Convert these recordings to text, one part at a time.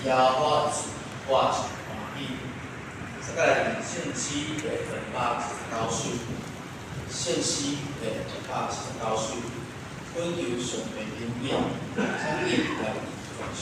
耶和華的事，我真歡喜。再來是聖詩第279首，聖詩第279首，懇求上帝憐憫，請恁來舉手。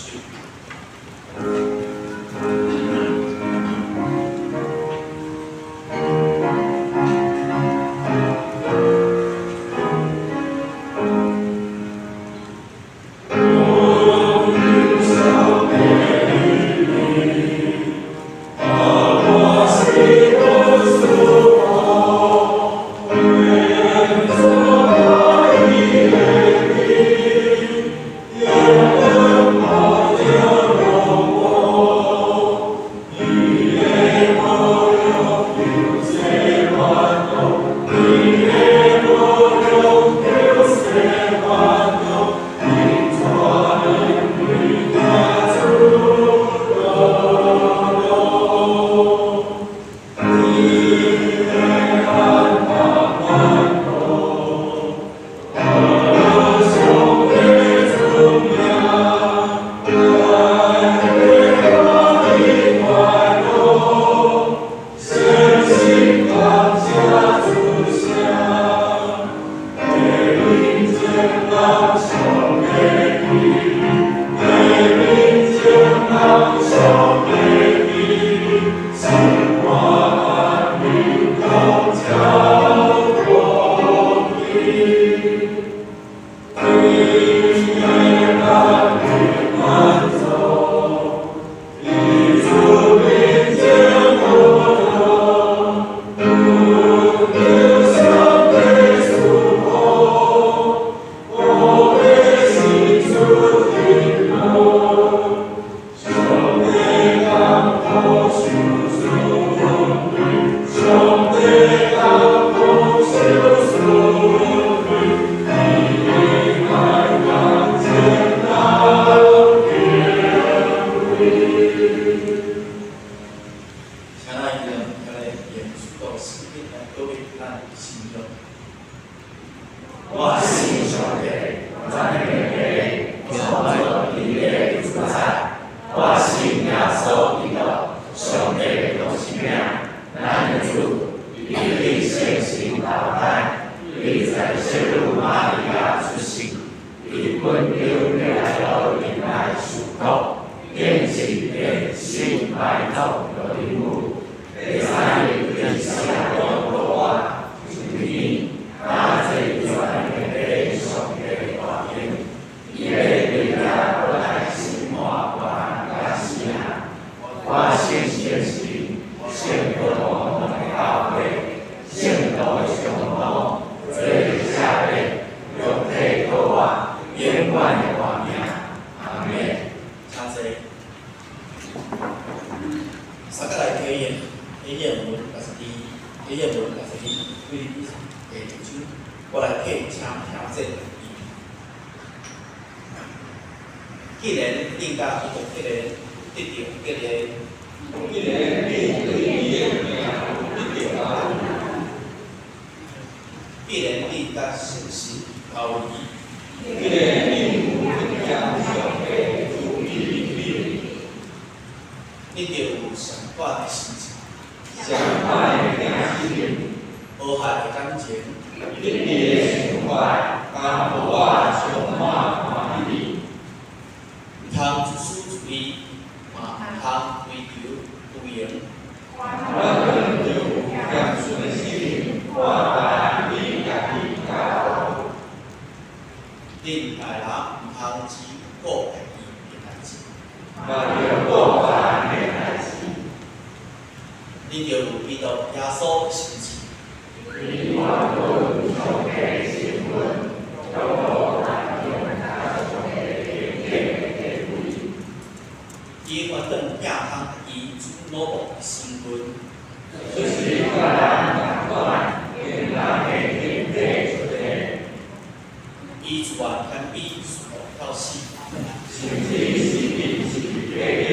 請咱用遐个嚴肅的心來表明咱的信仰。我信上帝，全能的父，創造天地的主宰。我信耶穌基督，上帝的獨生囝，咱的主，伊對聖神投胎，伊在聖女瑪利亞出世，伊本丟彼拉多面來受苦，釘十字架，死埋葬落地獄，第三日對死人中復活，升天，駕坐全能的上帝大權，伊欲對遐過來審判活人佮死人。我信聖神，聖教同的教會，聖徒的相通，罪的赦免，肉體復活，永遠的活命。阿們。請坐。三個來體驗，體驗文62，體驗文62，腓立比書第二章，我來替請聽這。既然恁佮基督結連，得著結連，既然恁對伊的名有得著啊，既然恁佮聖神交誼，既然恁有得著上帝住佇恁裡，恁就有相款的心情，相款的精神，和諧的感情，一致的想法，敢予我充滿歡喜。毋通自私自利，嘛毋通追求虛榮。反正著有謙遜的心，看待你家己較好。恁大人毋通只顧家己的代誌，嘛著顧別人的代誌。恁著有基督耶穌的心志。伊原本有上帝的身份，卻無濫用佮上帝平等的地位。伊原本摒空家己主奴僕的身份，出身佮人仝款，用人的形體出現，伊自願謙卑，順服到死，甚至死佇十字架頂。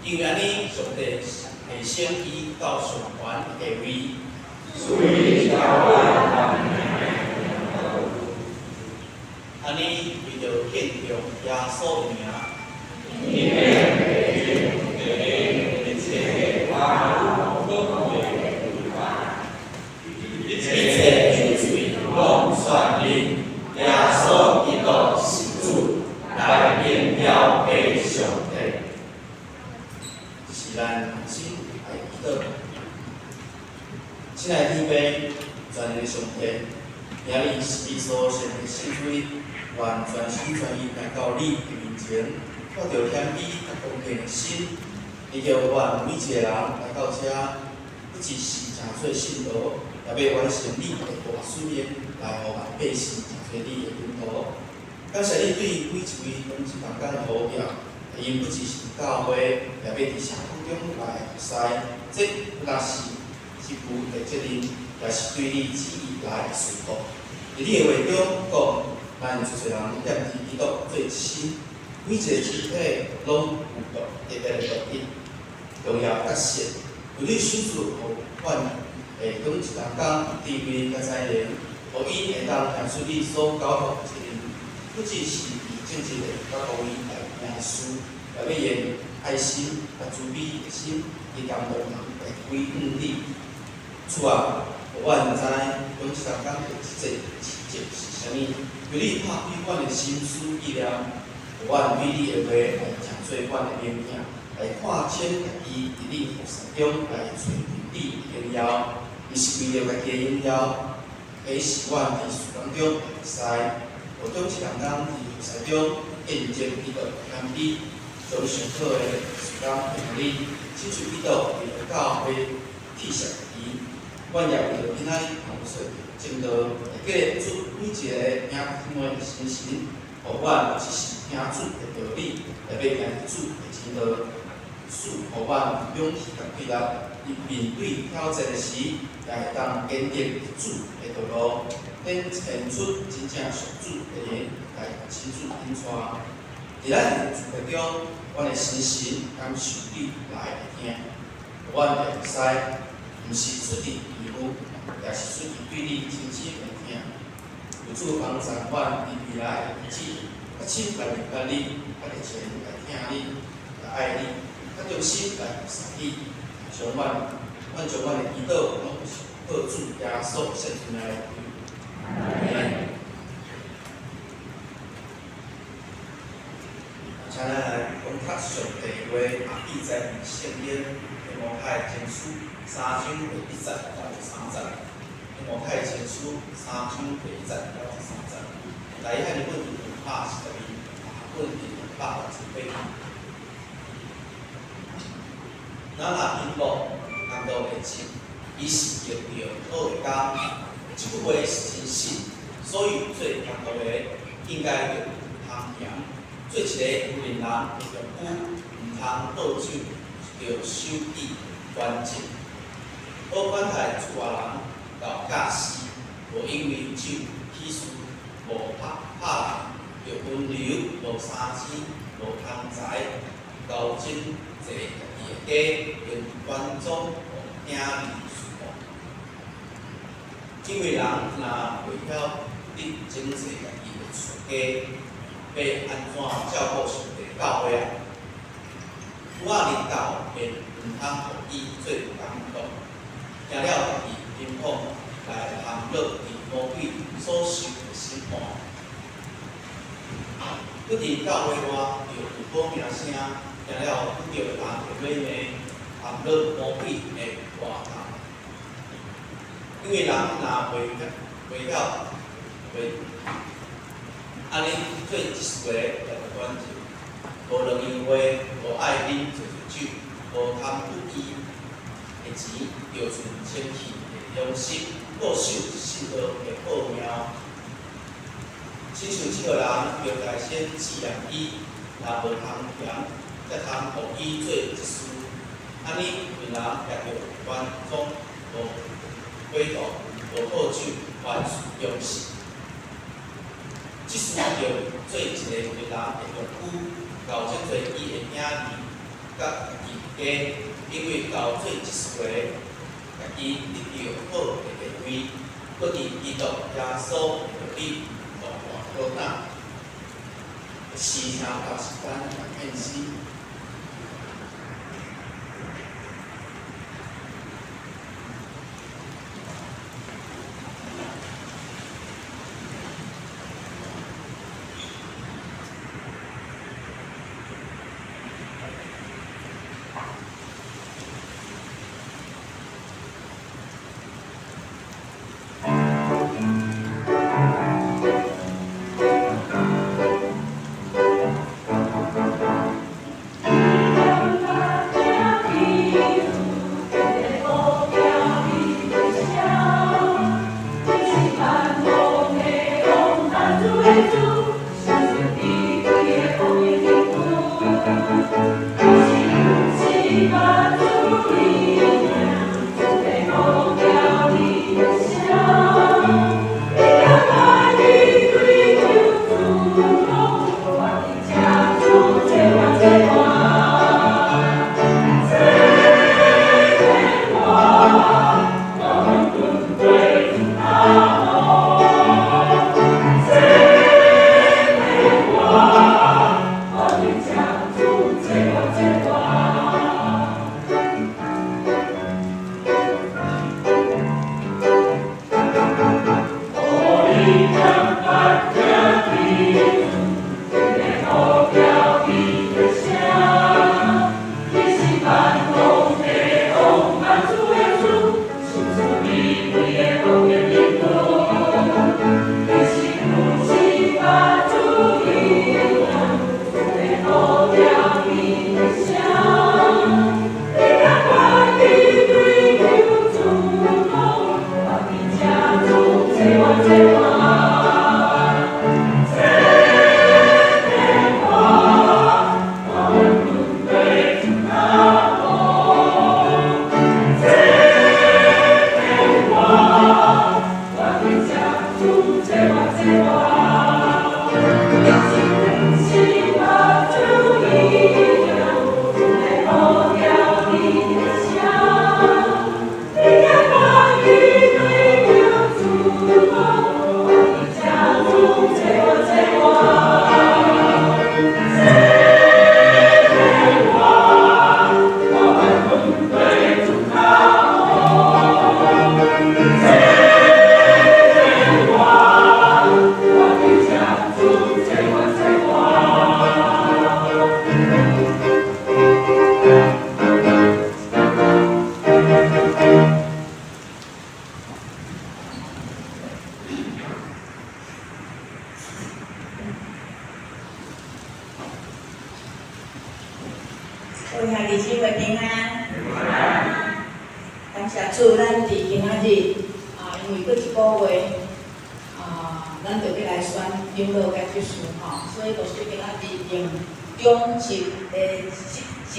因為按呢，上帝提升伊到上懸的地位，賜伊超越萬名的按呢為著敬重耶穌的名，親愛的天父，全能的上帝，今日是你所設的聖主日，願全心全意來到你的面前，帶著謙卑佮恭敬的心，你叫阮每一个人來到遮，不只是成做信徒，也欲完成你的大使命，來予萬百姓成做你的門徒。感謝你對每一位長一同工的呼召，𪜶不只是教會，也欲佇社區中來服侍，這不但是一負的責任，也是對你旨意來的順服。佇你的話中講，咱足濟人踮佇基督做一身，每一個肢體攏有獨特別的獨特、重要角色。求你賞賜予阮會長一同工智慧佮才能，予𪜶會當行出你所交託的責任，不只是佇正直的佮公義來行事，也欲用愛心佮慈悲的心去感動人來歸向你。主啊，予阮知長一同工的職責職責是啥物？求你拍開阮的心思意念，予阮對你的話來成做阮的明鏡，來看清家己佇你服侍中來揣尋你的榮耀，毋是為著家己的榮耀，而是阮佇事工中的服侍，予長一同工佇服侍中見證基督的謙卑，將上好的事工獻予你，親像基督為著教會替捨家己。阮也為著今仔日通說證道，會記得主每一個兄弟姊妹的心神，予阮不只是聽主的道理，也欲行佇主的真道，賜予阮勇氣佮氣力，佇面對挑戰的時，也會當堅定佇主的道路，展現出真正屬主的人來親自引帶。佇咱的聚會中，阮的心神感受你來的疼，予阮會使，毋是出佇義務，也是出佇對你真心的疼。求主幫助阮佇未來的日子，較深來明白你，較熱情來疼你，來愛你，較忠心來服侍你。將阮，阮將阮的祈禱攏是靠主耶穌聖名來求。阿們。請咱來講讀上帝話，也記載佇聖經提摩太前書三章第一節到十三節。提摩太前書三章第一節到十三節。台語漢字本佇242，本佇268。咱若貧富艰苦的錢，伊是用著好的工。這句話是真實，所以做工作的應該著有通鹽。做一個婦人的丈夫，毋通倒酒，著守己端正。好款待厝外人到教示，無因為酒起事，無拍拍人，著溫柔，無相爭，無貪財，𠢕整齊家己的家，並端莊予囝兒順服。因為人若袂曉得整齊家己的厝家，欲按怎照顧上帝教會啊？有仔臨到，便毋通予伊做工作，驚了家己貧窮來含樂佇魔鬼所受的審判。閣佇教會外著有好名聲，驚了拄著人的買賣，含樂魔鬼的活動。因為人若袂曉袂按呢做執事的，也著端正，無兩樣話，無愛啉濟濟酒，無貪不義的錢，著存清氣的良心，固守信道的好名。親像這號人，著該先試驗伊，若無通鹽，才通予伊做執事。按呢，婦人也著端莊，無詭詐，無好酒，凡事忠實。執事著做一個婦人的丈夫，𠢕整齊伊的囝兒佮家己的家，因為𠢕做執事的，家己得著好的地位，閣佇基督耶穌的道理大大好膽。時聽到時間來獻詩。各位兄弟姊妹平安。感謝主，咱佇今仔日啊，因為閣一個月啊，咱就欲來選長老佮執事吼，所以牧師今仔日用長執的職責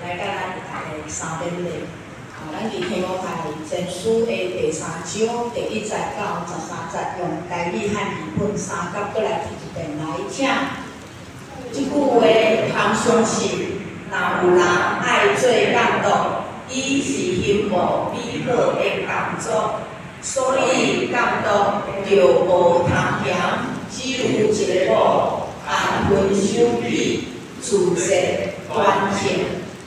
來佮咱大家相勉勵。啊，咱佇提摩太前書的第三章第一節到十三節，用台語漢語本三甲閣來讀一遍來，請。這句話通相信，若有人愛做監督，伊是欣慕美好的工作，所以監督著無頭嫌，只有一个某，安分守己，持節端正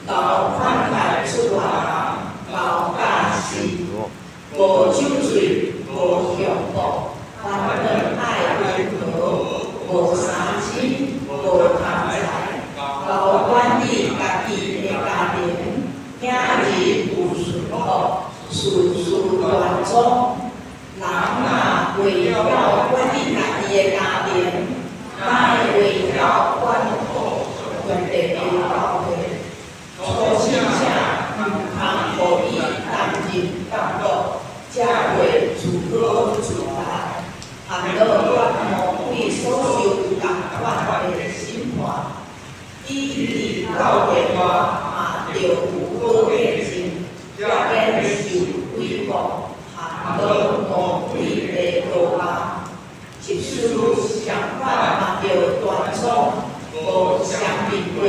，𠢕款待出外人，𠢕教示，無酒醉，無強暴，反轉愛溫和，無三心，無貪財，𠢕管理家己的家庭，囝兒有順服，事事端莊。人若袂曉管理家己的家庭，哪會曉管好上帝的教會？初信者毋通予伊擔任監督，才會自高自大，陷落魔鬼所受仝款的審判。伊佇教會外嘛著有好見證，才免受毀謗，陷落魔鬼的羅網。執事相款嘛著端莊，無雙面話，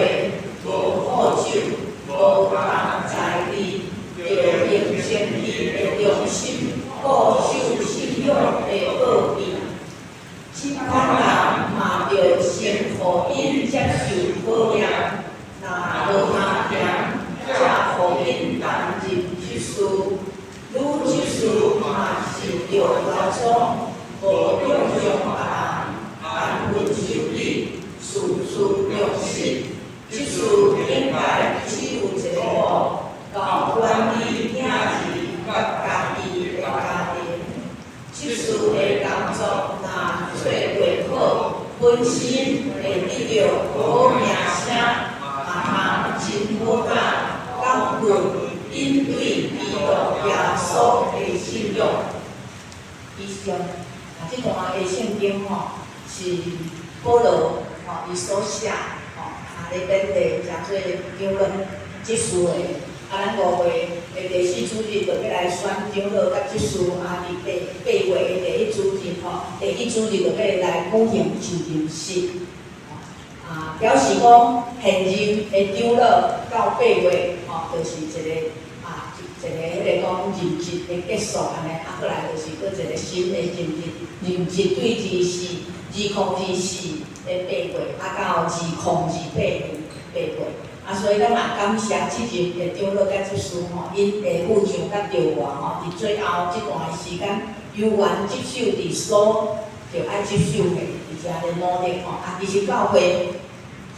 無好酒，無貪財利，著用謙虛的良心，固守信仰的奧秘。這款人嘛著先予𪜶接受考驗，若無頭嫌，才予𪜶擔任執事。女執事嘛是著端莊，無中傷別人，安分守己，事事忠實。執事應該只有一个某，𠢕管理囝兒佮家己的家庭。執事的工作若做袂好，本身會得著好名聲，嘛通真好甲講論𪜶對基督耶穌的信仰。以上啊，這段的聖經吼是保羅吼伊所寫吼，啊咧勉勵誠濟長老執事的。啊，咱五月的第四主日就欲來選長老佮執事，啊，佇八月的第一主日吼，第一主日就欲來舉行就任式。啊，表示講現任的長老到八月吼，就是一个啊，一個彼个講任職的結束按呢，啊，閣來就是閣一個新的任職，任職對2024的八月，啊到2028年八月。啊，所以咱嘛感謝這任的長老佮執事吼，𪜶的付上佮著活吼，佇最後這段時間，猶原執守佇所著愛執守的，佇遮咧努力吼。啊，其實教會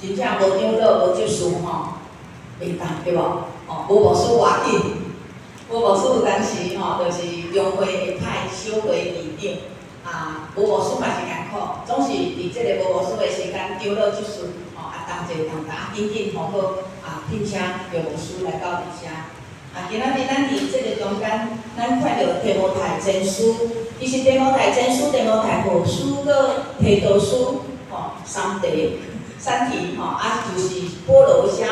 真正無長老無執事吼，袂當對無？哦，無牧師偌緊，無牧師有當時吼，就是中會會派小會議長，啊，無牧師嘛是艱苦，總是佇這個無牧師的時間，長老執事吼，啊，同齊同齊啊，緊緊予好啊，聘請著牧師來到佇遮。啊，今仔日咱佇這个中間，咱看著提摩太前書，其實提摩太前書、提摩太後書、閣提多書，吼，三題三題吼，啊，就是保羅寫予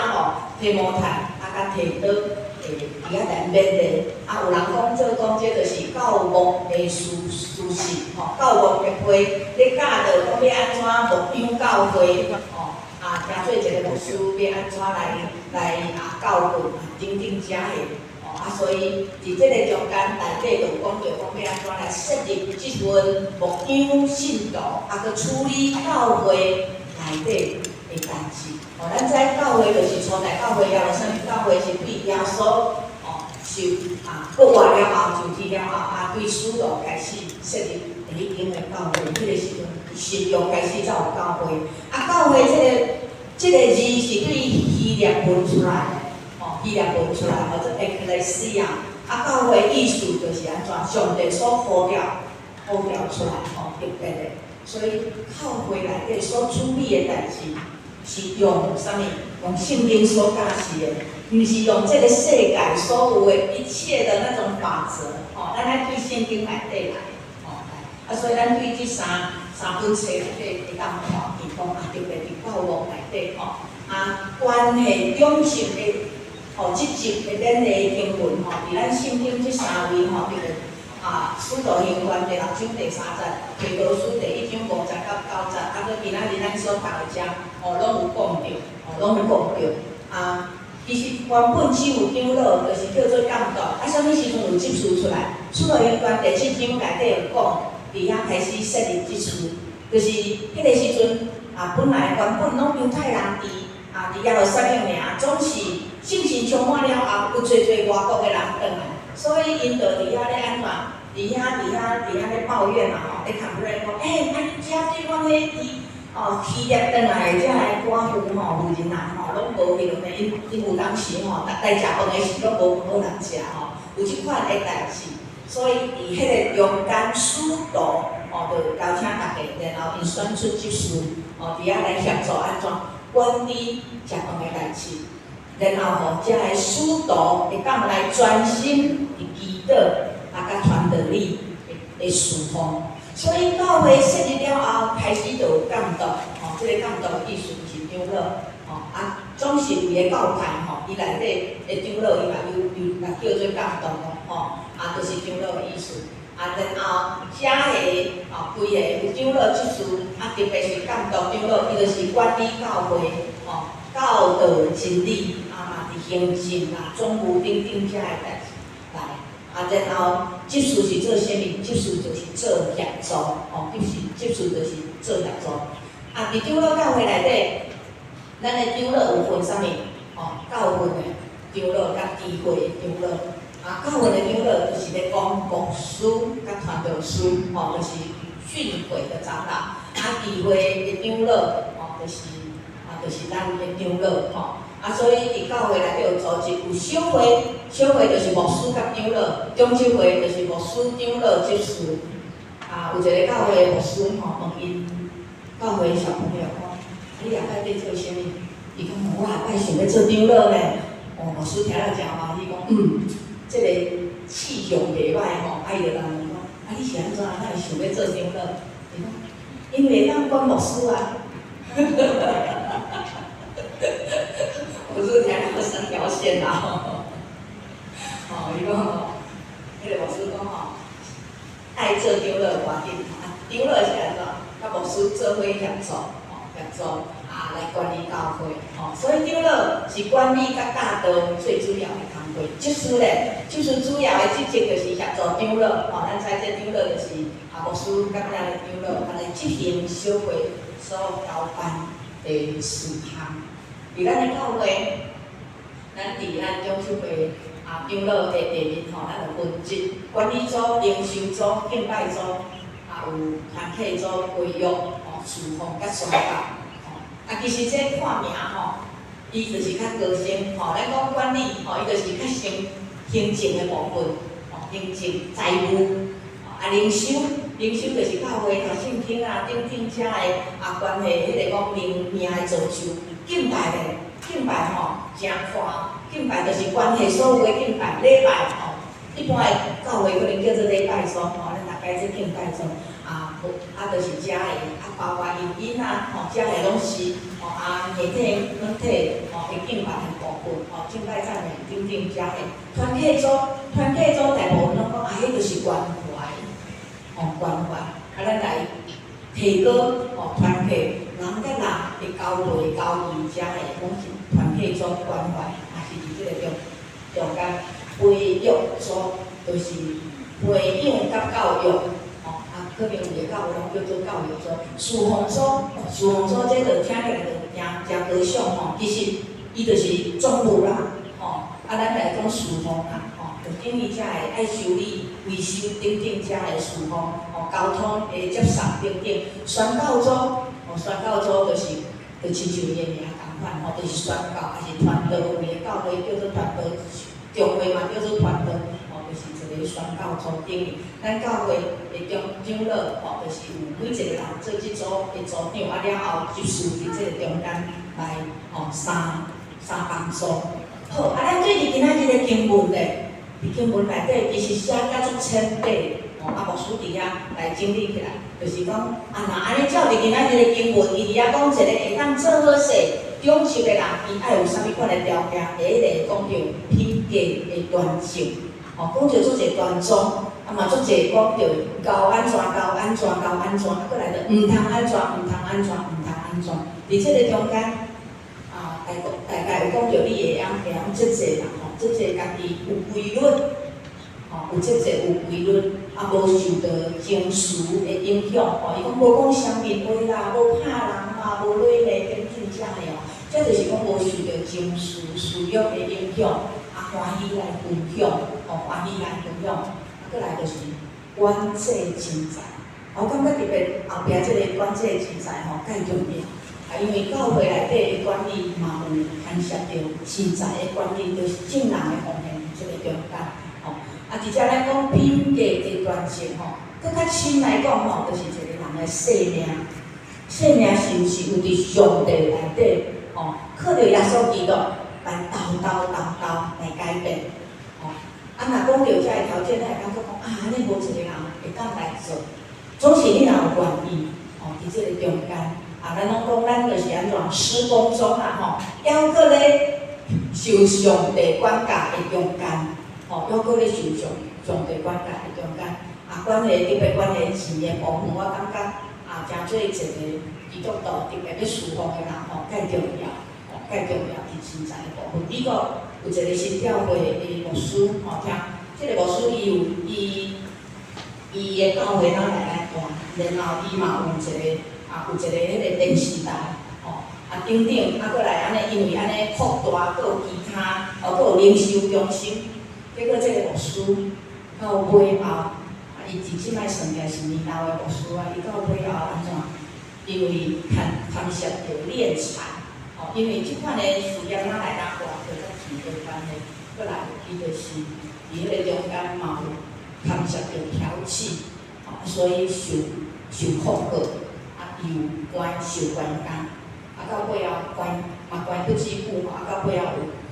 提摩太，啊，佮提多，佇遐來勉勵。啊，有人講做講這就是教牧的書信，吼，教牧的會咧教導講欲按怎牧養教會，吼，啊，誠做一个牧師欲按怎來啊教訓等等遮的，吼，啊，所以佇這个中間內底就講著講欲按怎來設立這份牧養信徒，啊，閣處理教會內底的代誌。吼，咱知教會就是初代教會，耶路撒冷教會是對耶穌吼受啊復活了後，受治了後，啊對使徒開始設立第一間的教會，彼個時陣新約開始才有教會。啊，教會這個字是對希臘文出來的，吼，希臘文出來，號做 Ecclesia。啊，教會意思就是按怎，上帝所呼召、呼召出來，吼，特別的。所以教會內底所處理的代誌，是用啥物？用聖經所教示的，毋是用這个世界所有的一切的那種法則，吼，咱愛對聖經內底來，吼，啊，所以咱對這三本冊內底會當看見講啊，特別佇教牧內底，吼，啊，關係中性的，吼，積極的勉勵經文，吼，佇咱聖經這三位，吼，特別啊，使徒行傳第六章第三節，提多書第一章五節到九節，啊，閣今仔日咱所讀的遮，吼，攏有講著，吼，攏有講著。啊，其實原本只有長老，就是叫做監督，啊，啥物時陣有執事出來？使徒行傳第七章內底有講，佇遐開始設立執事，就是彼个時陣啊，本來原本攏猶太人佇啊，佇耶路撒冷爾，總是聖神充滿了後，有濟濟外國的人轉來，所以𪜶就佇遐咧按怎？佇遐咧抱怨啊吼，咧 complain 講，欸，啊恁遮對阮彼佇哦希臘轉來的遮个寡婦吼、婦人啊吼，攏無彼落呢，𪜶有當時吼，逐來食飯的時攏無飯好人食吼，有這款的代誌，所以佇彼個中間使徒吼，就邀請大家，然後𪜶選出執事，吼，佇遐來協助按怎管理食飯的代誌，然後吼，遮个使徒會當來專心佇祈禱。啊，佮傳道理的事奉，所以教會設立了後，開始就有監督，吼，這個監督的意思就是長老，吼，啊，總是有的教派吼，伊內底的長老，伊嘛有有來叫做監督咯，吼，啊，就是長老的意思。啊，然後遮個吼，規个有長老執事，啊，特別是監督長老，伊就是管理教會，吼，教導真理，啊嘛佇行政啊、總務等等遮个代誌來。啊，然後執事是做啥物？執事就是做協助，吼，執事就是做協助。啊，佇長老教會內底，咱的長老有分啥物？吼，教訓的長老佮智慧的長老。啊，教訓的長老就是咧講牧師佮傳道師，吼，就是訓誨的長老。啊，智慧的長老，吼，就是啊，就是咱的長老，吼。啊，所以佇教會內底有組織，有小會，小會就是牧師佮長老，中執會就是牧師、長老、執事。啊，有一个教會的牧師吼，問𪜶教會小朋友講：你後擺欲做啥物？伊講：我後擺想欲做長老呢。哦，牧師聽了誠歡喜，講：嗯，這个志向袂歹吼。啊，伊就問伊講：啊，你是按怎？哪會想欲做長老？伊講：因為會當管牧師啊。牧師聽了三條線啦！吼，伊講吼，彼个牧師講吼，愛做長老無要緊，啊，長老是按怎？佮牧師做伙協助，吼，協助啊來管理教會，吼，所以長老是管理佮教導最主要的工作。執事咧，執事主要的職責就是協助長老，吼，咱知這長老就是啊牧師佮咱的長老，啊來執行小會所交辦的事項。佇咱的教會，咱佇咱長執會啊長老的下面吼，咱有分職管理組、靈修組、敬拜組，啊有團契組、培育、吼事奉佮宣教。吼，啊其實這看名吼，伊就是較高深吼。咱講管理吼，伊就是較行行政的部分，吼，行政財務。啊靈修，靈修就是教會讀聖經啊等等遮的啊關係，彼個講靈命的造就。敬拜咧，敬拜吼誠寬，敬拜就是關係所有的敬拜禮拜吼。一般的教會可能叫做禮拜組吼，咱大概這敬拜組啊，啊就是遮的啊，包括音音啊吼，遮的攏是吼啊硬體軟體吼的敬拜的部分吼，敬拜讚美等等遮的。團契組，團契組大部分攏講啊，彼就是關懷，吼關懷，啊咱來提高吼團契。人佮人的交流、交誼，遮的攏是團契組關懷，也是佇這個中間培育組，就是培養佮教育，吼啊，可能有的教會攏叫做教育組。事奉組，事奉組這就聽起來就誠誠高尚吼，其實伊就是總務啦，吼，啊，咱來講事奉啦，吼，就等於遮的愛修理、維修等等遮的事奉，吼，交通的接送等等，宣教組。吼，宣教組就是，就親像伊的名仝款吼，就是宣教，抑是傳道，有的教會叫做傳道，中會嘛叫做傳道，吼，就是一個个宣教组等于咱教会的长长老吼，就是有每一个人做这组的组长，啊了后执事伫这个中间来吼相相帮助。好，啊，咱对伫今仔日的经文咧，伫经文内底其实寫甲足淺白，吼，啊牧師佇遐來整理起來，就是講啊，若按呢照佇今仔日的經文，伊佇遐講一個會當做好勢長執的人，伊愛有啥物款的條件？第一个講著品格的端正，吼，講著足濟端莊，啊嘛足濟講著𠢕按怎𠢕按怎𠢕按怎，啊閣來著毋通按怎，毋通按怎，毋通按怎。佇這个中間，啊，大大概有講著你會曉會曉節制啦，吼，節制家己有規律，吼，有節制有規律，啊無受著情緒的影響，吼，伊講無講雙面話啦，無拍人啦，無累咧等等遮的哦，這就是講無受著情緒私欲的影響，啊歡喜來分享，吼，歡喜來分享，啊閣來就是管制錢財，我感覺特別後壁這个管制錢財吼，蓋重要。啊，因為教會內底的管理嘛有牽涉著錢財的管理，就是眾人的奉獻這个中間，吼。啊，佇遮咱講品格的端正吼，閣較深來講吼，就是一個人的生命，生命是毋是有佇上帝內底，吼，靠著耶穌基督來沓沓沓沓來改變，吼。啊，若講著遮个條件，咱會感覺講啊，按呢無一個人會當來做，總是你若有願意，吼，佇這个中間。啊，咱攏講咱就是按怎事工中啦吼，猶閣咧受上帝管教的中間，吼，猶閣咧受上上帝管教的中間。啊，關係特別關係錢的部分，我感覺啊，誠做一個基督徒特別欲事奉的人吼，蓋重要，吼，蓋重要佇錢財的部分。美國有一個新教會的牧師，吼，聽這个牧師伊有伊伊的教會哪來來大，然後伊嘛有一個。啊，有一个彼个電視台，吼，啊等等，啊閣來按呢，因為按呢擴大，閣有其他，哦，閣有靈修中心，結果這个牧師到尾後，啊，伊佇這擺算起來是年老的牧師啊，伊到尾後按怎？因為牽牽涉著斂財，吼，因為這款的事業哪來哪大，就佮錢有關係，閣來伊就是佇彼個中間嘛有牽涉著調劑，吼，所以受受控告。啊，又關受關監，啊，到尾後關嘛關不幾久，啊，到尾後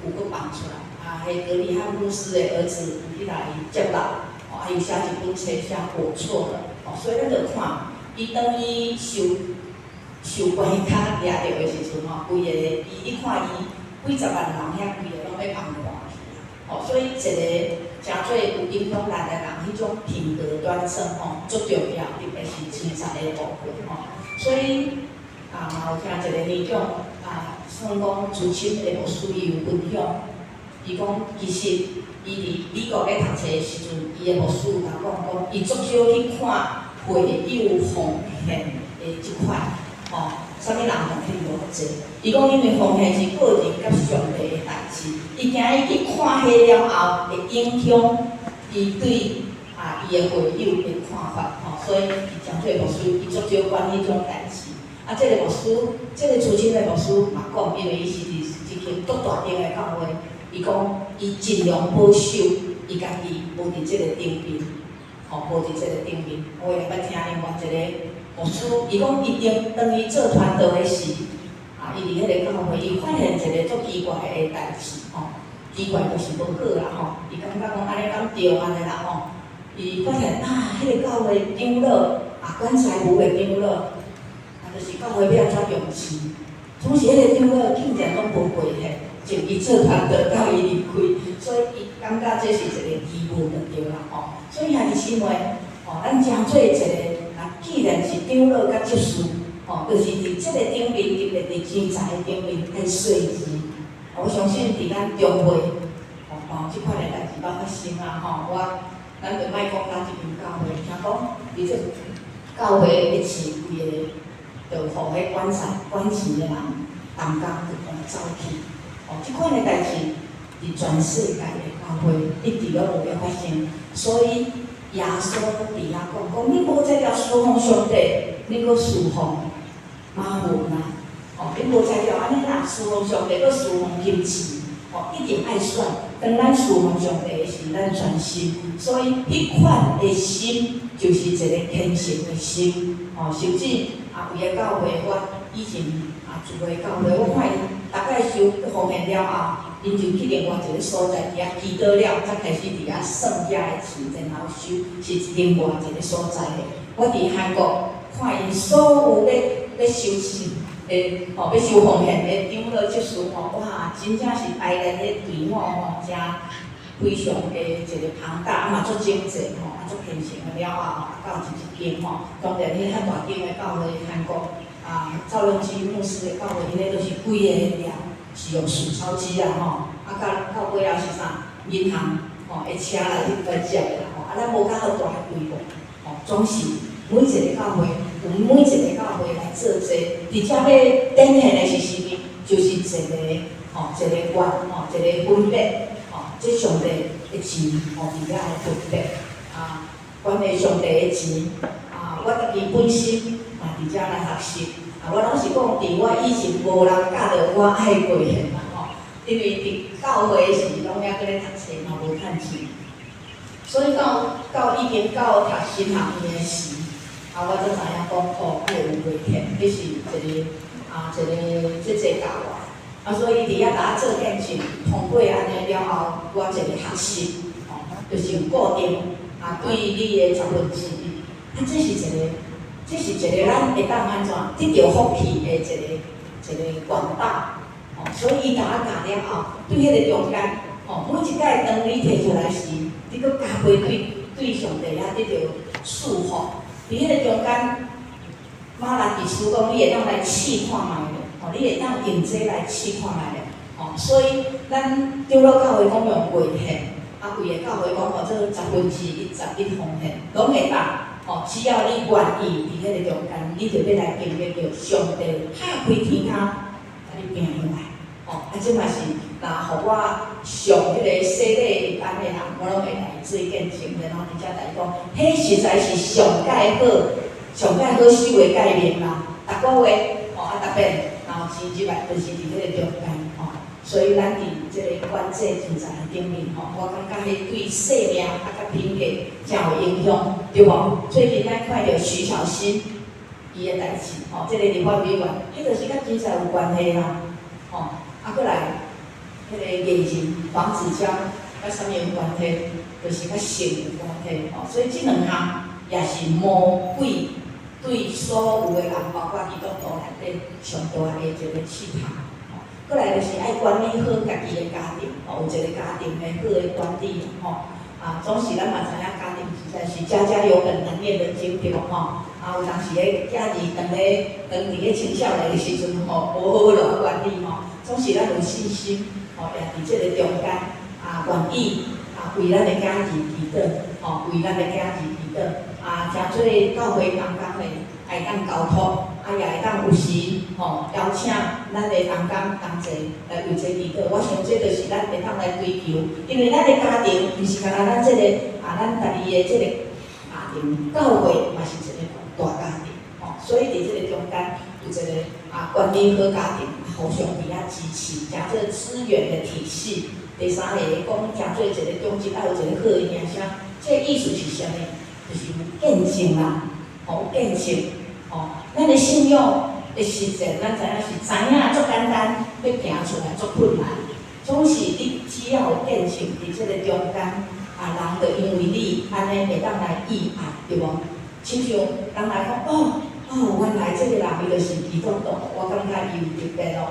有有閣放出來，啊，彼格里翰牧師的兒子有去來接納，哦，啊，又寫一本冊寫我錯了，哦，所以咱就看，伊當伊受受關卡掠著的時陣吼，規個伊你看伊幾十萬人遐規个攏欲放看去啊，哦，所以一個誠做有影響力的人，彼種品格端正吼，足重要，特別是錢財的部分吼。所以啊，嘛有聽一個年長啊，算講資深的牧師伊有分享，伊講其實伊佇美國咧讀冊的時陣，伊的牧師有共講講，伊足少去看會友奉獻的這塊，吼，啥物人奉獻無偌濟。伊講因為奉獻是個人佮上帝的代誌，伊驚伊去看彼了後會影響伊對啊伊的會友的看法，吼，所以伊誠做牧師，伊足少管彼種代誌。啊，這个牧師，這個資深的牧師嘛講，因為伊是佇一間足大間的教會，伊講伊盡量保守伊家己無佇這個頂面，吼，無佇這個頂面。我也捌聽另外一個牧師，伊講伊當當伊做傳道的時，啊，伊佇彼个教會，伊發現一個足奇怪的代誌，吼，奇怪就是無好啦，吼，伊感覺講按呢敢對按呢啦，吼，伊發現啊，彼个教會長老啊，管財務的長老，啊，就是教會欲按怎用錢，總是彼个長老竟然攏無過現，從伊做傳道到伊離開，所以伊感覺這是一個疑問就對啦，吼。所以兄弟姊妹，吼，咱誠做一個，啊，既然是長老佮執事，吼，就是佇這個頂面，特別佇錢財的頂面愛細緻。我相信佇咱中會，吼，吼，這款的代誌捌發生啊，吼，我，咱就莫講咱這間教會，聽講佇這教會的錢規个，就予彼管財管錢的人同工就共走去，哦，這款的代誌佇全世界的教會一直攏有咧發生，所以耶穌佇遐講講，你無才調事奉上帝，你閣事奉瑪門啊，哦，你無才調按呢啦，事奉上帝閣事奉金錢，哦，吼，一定愛選。當咱侍奉上帝的時，咱專心，所以彼款的心就是一个虔誠的心，吼。甚至啊，有的教會，我以前啊住的教會，我看𪜶逐擺收奉獻了後，𪜶就去另外一个所在佇遐祈禱了，才開始佇遐算遐的錢，然後收，是另外一个所在的。我佇韓國看𪜶所有咧收錢的，吼，欲收奉獻的長老執事吼，哇，真正是排列彼隊伍吼，誠非常的一個龐大，啊嘛足整齊吼，啊足虔誠的了後，啊到一間吼，當然彼較大間的教會，韓國啊趙隆基牧師的教會，𪜶彼都是規个寮是用數鈔機啊吼，啊到尾仔是啥？銀行吼的車來去來接的啦吼，啊咱無較好大的規模，吼，總是每一个教會有每一个教會來做這，佇遮欲展現的是啥物？就是一個吼，一個願吼，一個分別吼，這上帝的錢吼，佇遐的分別啊，關於上帝的錢啊，我家己本身嘛佇遮來學習啊，我攏是講，佇我以前無人教導我愛過獻啦吼，因為佇教會時攏猶閣咧讀冊嘛，無趁錢，所以到已經到讀神學院的時，啊，我才知影講，哦，愛有回獻，彼是一個啊，一個這個教我，啊，所以佇遐共我做見證，通過按呢了後，我一個學習，吼，就是有固定啊，對你的十分之一，啊，這是一個咱會當按怎得著福氣的一個管道，吼，所以伊共我教了後，對彼個中間，吼，每一擺當你提出來時，你閣加倍對上帝遐得著祝福。佇彼個中間，瑪拉基書講，你會當來試看覓咧，吼，你會當用這來試看覓咧，吼，所以咱長老教會講用月獻，啊，規个教會講號做十分之一、十一奉獻，攏會當，吼，只要你願意佇彼個中間，你就欲來經歷著上帝拍開天窗，共你變起來，吼，啊，這嘛是若予我上彼个洗禮班的人，我攏會來做見證，然後佇遮來講，彼實在是上蓋好、上蓋好守的誡命啦。逐個月，吼啊，逐擺，然後錢入來，就是佇彼個中間，吼。所以咱佇這個管制人才頂面，吼，我感覺彼對生命啊，佮品格誠有影響，對無？最近咱看著徐巧芯伊的代誌，吼，這個立法委員，彼就是佮錢財有關係啊，吼，啊，閣來，彼個藝人黃子佼佮啥物有關係？就是佮性有關係，吼，所以這兩項也是魔鬼對所有的人，包括基督徒內底上大的一個試探。閣來就是愛管理好家己的家庭，吼，有一個家庭的好的管理，吼，啊，總是咱嘛知影家庭實在是家家有本難念的經，對無吼？啊，有當時彼囝兒當佇咧青少年的時陣，吼，無好好落管理吼，總是咱有信心，吼，也佇這個中間啊，願意啊為咱的囝兒祈禱，吼，為咱的囝兒祈禱，啊，誠做教會同工的會當交託。啊，也會當有時吼邀請咱的同工同齊來為這祈禱。我想這就是咱會當來追求，因為咱的家庭毋是干焦咱這個啊，咱家己的這個家庭，教會嘛是一個大家庭，吼。所以佇這個中間有一個啊管理好家庭，互相佇遐支持，誠做資源的體系。第三個講，誠做一個長執愛有一個好的名聲，這個意思是啥物？就是有見證啦，吼，有見證。吼，咱的信仰的實踐，咱知影是知影足簡單，欲行出來足困難。總是你只要有見證，佇這個中間，啊，人就因為你按呢會當來意愛，對無？親像人來講，哦哦，原來這個人伊就是基督徒，我感覺伊有特別哦，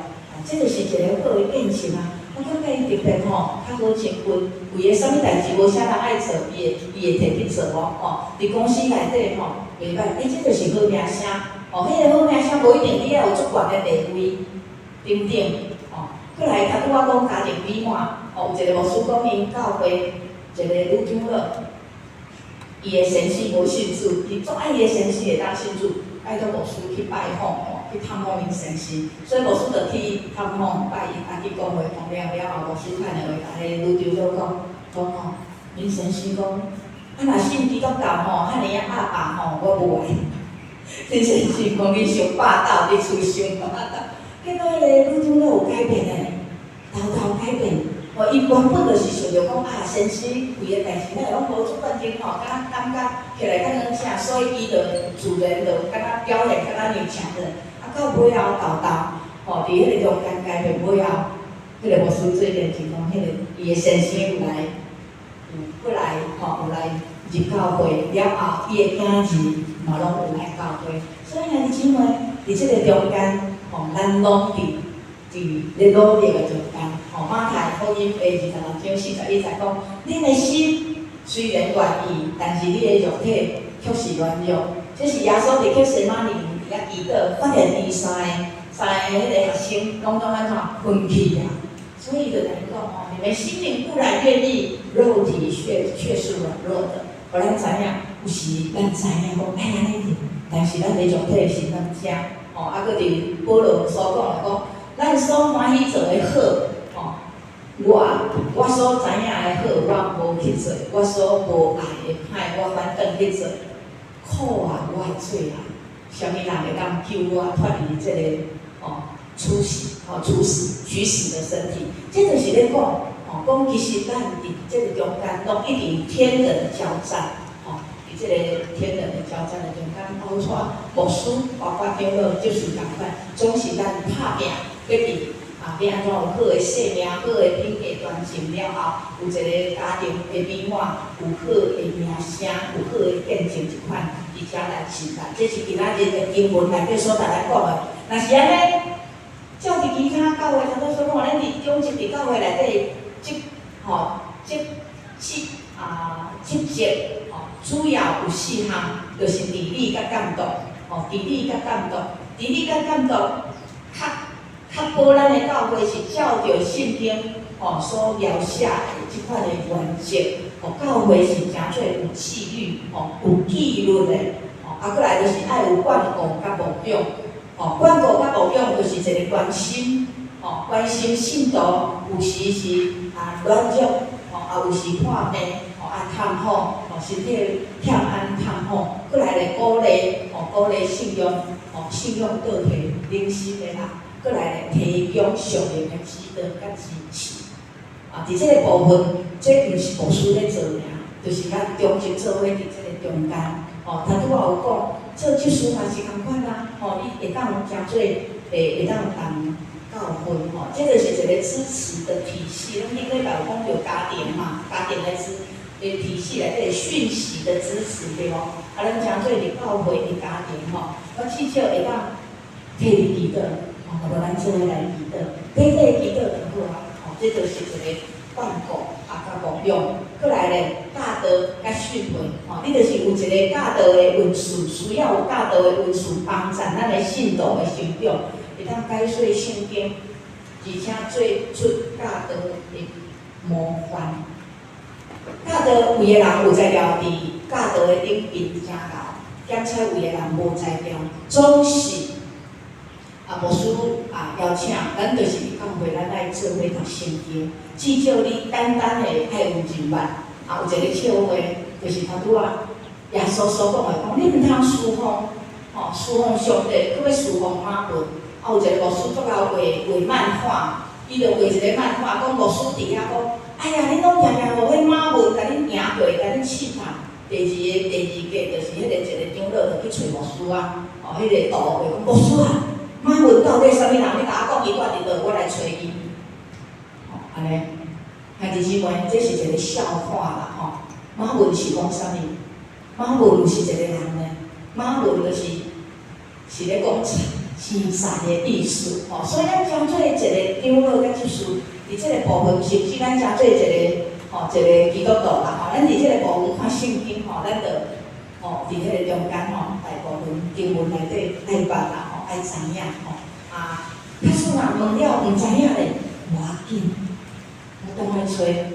這就是一個好的見證啊。我感覺伊特別吼，較好親近，為个啥物代誌無啥人愛做，伊會提去做哦，吼。佇公司內底吼，袂歹，欸，這就是好名聲，哦，彼個好名聲無一定你愛有足懸的地位，等等，吼。閣來，頭拄我講家庭美滿，吼，有一個牧師講𪜶教會一個女長老，伊的先生無信主，伊足愛伊的先生會當信主，拜託牧師去拜訪吼，去探訪𪜶先生，所以牧師就去探訪拜伊，啊去講話講了了後，牧師打電話共彼個女長老講，講吼，𪜶先生講，啊若信基督教吼，遐爾仔鴨霸吼，我無愛。恁先生講你傷霸道，你厝傷霸道，結果彼個女長老有改變咧，偷偷改變，吼，伊原本就是想著講啊，先生規个代誌，咱會攏無做決定吼，敢若感覺起來較軟正，所以伊就自然就敢若表現敢若女強人。啊，到尾後豆豆，吼，佇彼個中間階段尾後，彼個牧師做見證講，彼個伊的先生有來，有過來，吼，有來入教會了後，伊的囝兒嘛攏有來教會。所以兄弟姊妹，佇這个中間，吼，咱攏佇咧努力的中間，吼，馬太福音的26章41節講，恁的心雖然願意，但是你的肉體卻是軟弱。這是耶穌佇客西馬尼園佇遐祈禱，發現伊三个彼个學生攏總按怎睏去啊。所以就共伊講吼，你們心靈固然願意，肉體卻是軟弱的。予咱知影，有時咱知影講愛按呢做，但是咱的肉體是咱遮，吼，啊，閣佇保羅所講的講，咱所歡喜做的好，吼，我所知影的好，我無去做；我所無愛的歹，我反轉去做。苦啊，我的罪啊！啥物人會當救我脫離這個吼處死吼處死取死的身體？這就是咧講，吼講其實咱佇這个中間攏一直天人交戰，吼，佇這个天人的交戰的中間，包括牧師，包括長老，就是仝款，總是咱拍拚，欲佇啊，欲按怎有好的生命、好的品格傳承了後，有一个家庭的美滿，有好的名聲，有好的見證，這款佇遮來信啦。這是今仔日的經文內底所共咱講的。若是按呢，照佇其他教會，頭拄所講，咱佇中職佇教會內底，職吼職職啊職責吼，主要有四項，就是治理佮監督，吼，治理佮監督，治理佮監督，較確保咱的教會是照著聖經吼所描寫的這款的原則，吼，教會是誠做有紀律、吼有紀律的，吼，啊，閣來就是愛有管顧佮牧養，吼，管顧佮牧養就是一个關心，吼，關心信徒有時是啊軟弱，吼，啊有時破病，吼啊探訪，吼身體欠安探訪，閣來咧鼓勵，吼鼓勵信仰，吼信仰倒退靈心的人。閣來咧提供屬靈的指導佮支持。啊，佇這个部分，這毋是牧師咧做爾，就是咱中職做伙佇這个中間。吼，頭拄仔有講，做執事嘛是仝款啊。吼，你會當誠做，會當同教訓吼，這就是一个支持的體系。咱頂禮拜有講著家庭嘛，家庭的體系內底訊息的支持對無？啊，咱誠做佇教會佇家庭吼，我至少會當替你祈禱。吼，無咱做伙來祈禱，短短祈禱就好啊。吼，這就是一个管顧啊，佮牧養。閣來咧，教導佮訓誨，吼，你就是有一个教導的恩賜，需要有教導的恩賜幫助咱的信徒的成長，會當解說聖經，而且做出教導的模範。教導位的人有才調，佇教導的頂面誠𠢕，檢採位的人無才調，總是。啊，牧師啊邀請，咱就是佇教會，咱愛做伙讀聖經。至少你簡單的愛有認捌，啊，有一个笑話，就是頭拄仔耶穌所講的，講你毋通侍奉，吼，侍奉上帝，閣欲侍奉瑪門。啊，有一个牧師足𠢕畫畫漫畫，伊就畫一个漫畫，講牧師佇遐講，哎呀，恁攏定定予彼瑪門共恁贏過，共恁試探。第二個就是彼個一个長老就去揣牧師啊，吼，彼个圖畫講牧師啊。瑪門到底啥物人？你共我講，伊住佇佗，我來揣伊。吼，按呢，兄弟姊妹，這是一个笑話啦，吼。瑪門是講啥物？瑪門毋是一個人呢，瑪門就是是咧講錢財的意思，吼。所以咱誠做一个長老佮執事，佇這个部分，甚至咱誠做一个吼一个基督徒啦，吼。咱佇這个部分看聖經吼，咱就吼佇彼个中間吼，大部分經文內底愛捌啦。愛知影吼，啊，假使若問了毋知影咧，無要緊，我轉來揣，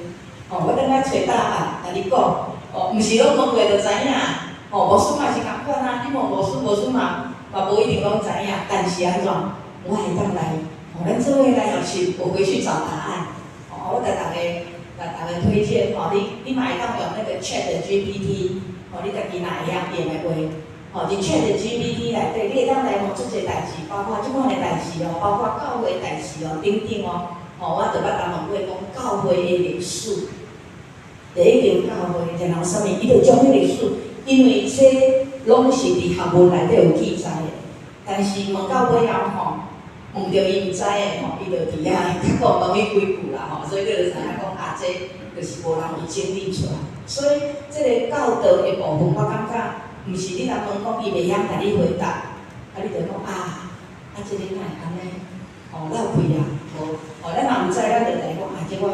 吼，我轉來揣答案，共你講，吼，毋是攏問過就知影，吼，牧師嘛是仝款啊，你問牧師，牧師嘛無一定攏知影，但是按怎，我會當來，吼，咱做伙來學習，我回去找答案，吼，我共大家推薦，吼，你嘛會當用那個 Chat GPT，吼，你家己若會曉用的話。吼，佇 Chat GPT 內底，你會當來問足濟代誌，包括這款的代誌哦，包括教會代誌哦，等等哦。吼，我就捌共問過講教會的歷史，第一間教會，然後啥物，伊就將彼歷史，因為這攏是佇學問內底有記載的，但是問到尾後吼，問著伊毋知的吼，伊就佇遐較講問伊幾句啦吼，所以你就知影講啊，這就是無人有整理出來。所以這个教導的部分，我感覺毋是你人問講伊袂曉共你回答，啊你就講啊，啊這个哪會按呢？吼，落氣啊，無，吼，咱若毋知，咱就來講啊，這我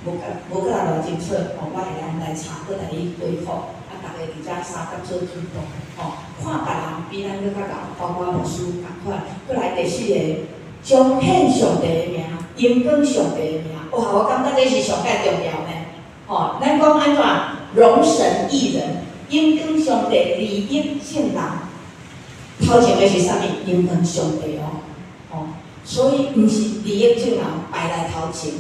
無甲無閣來偌清楚，吼，我會來來查，閣共你回覆。啊，逐个佇遮相佮做主導，吼，看別人比咱閣較𠢕，包括牧師仝款。閣來第四個，彰顯上帝的名，榮光上帝的名。哇，我感覺這是上蓋重要呢。吼，咱講按怎榮神益人，榮光上帝，利益眾人。頭前的是啥物？榮光上帝哦，吼，所以毋是利益眾人擺來頭前，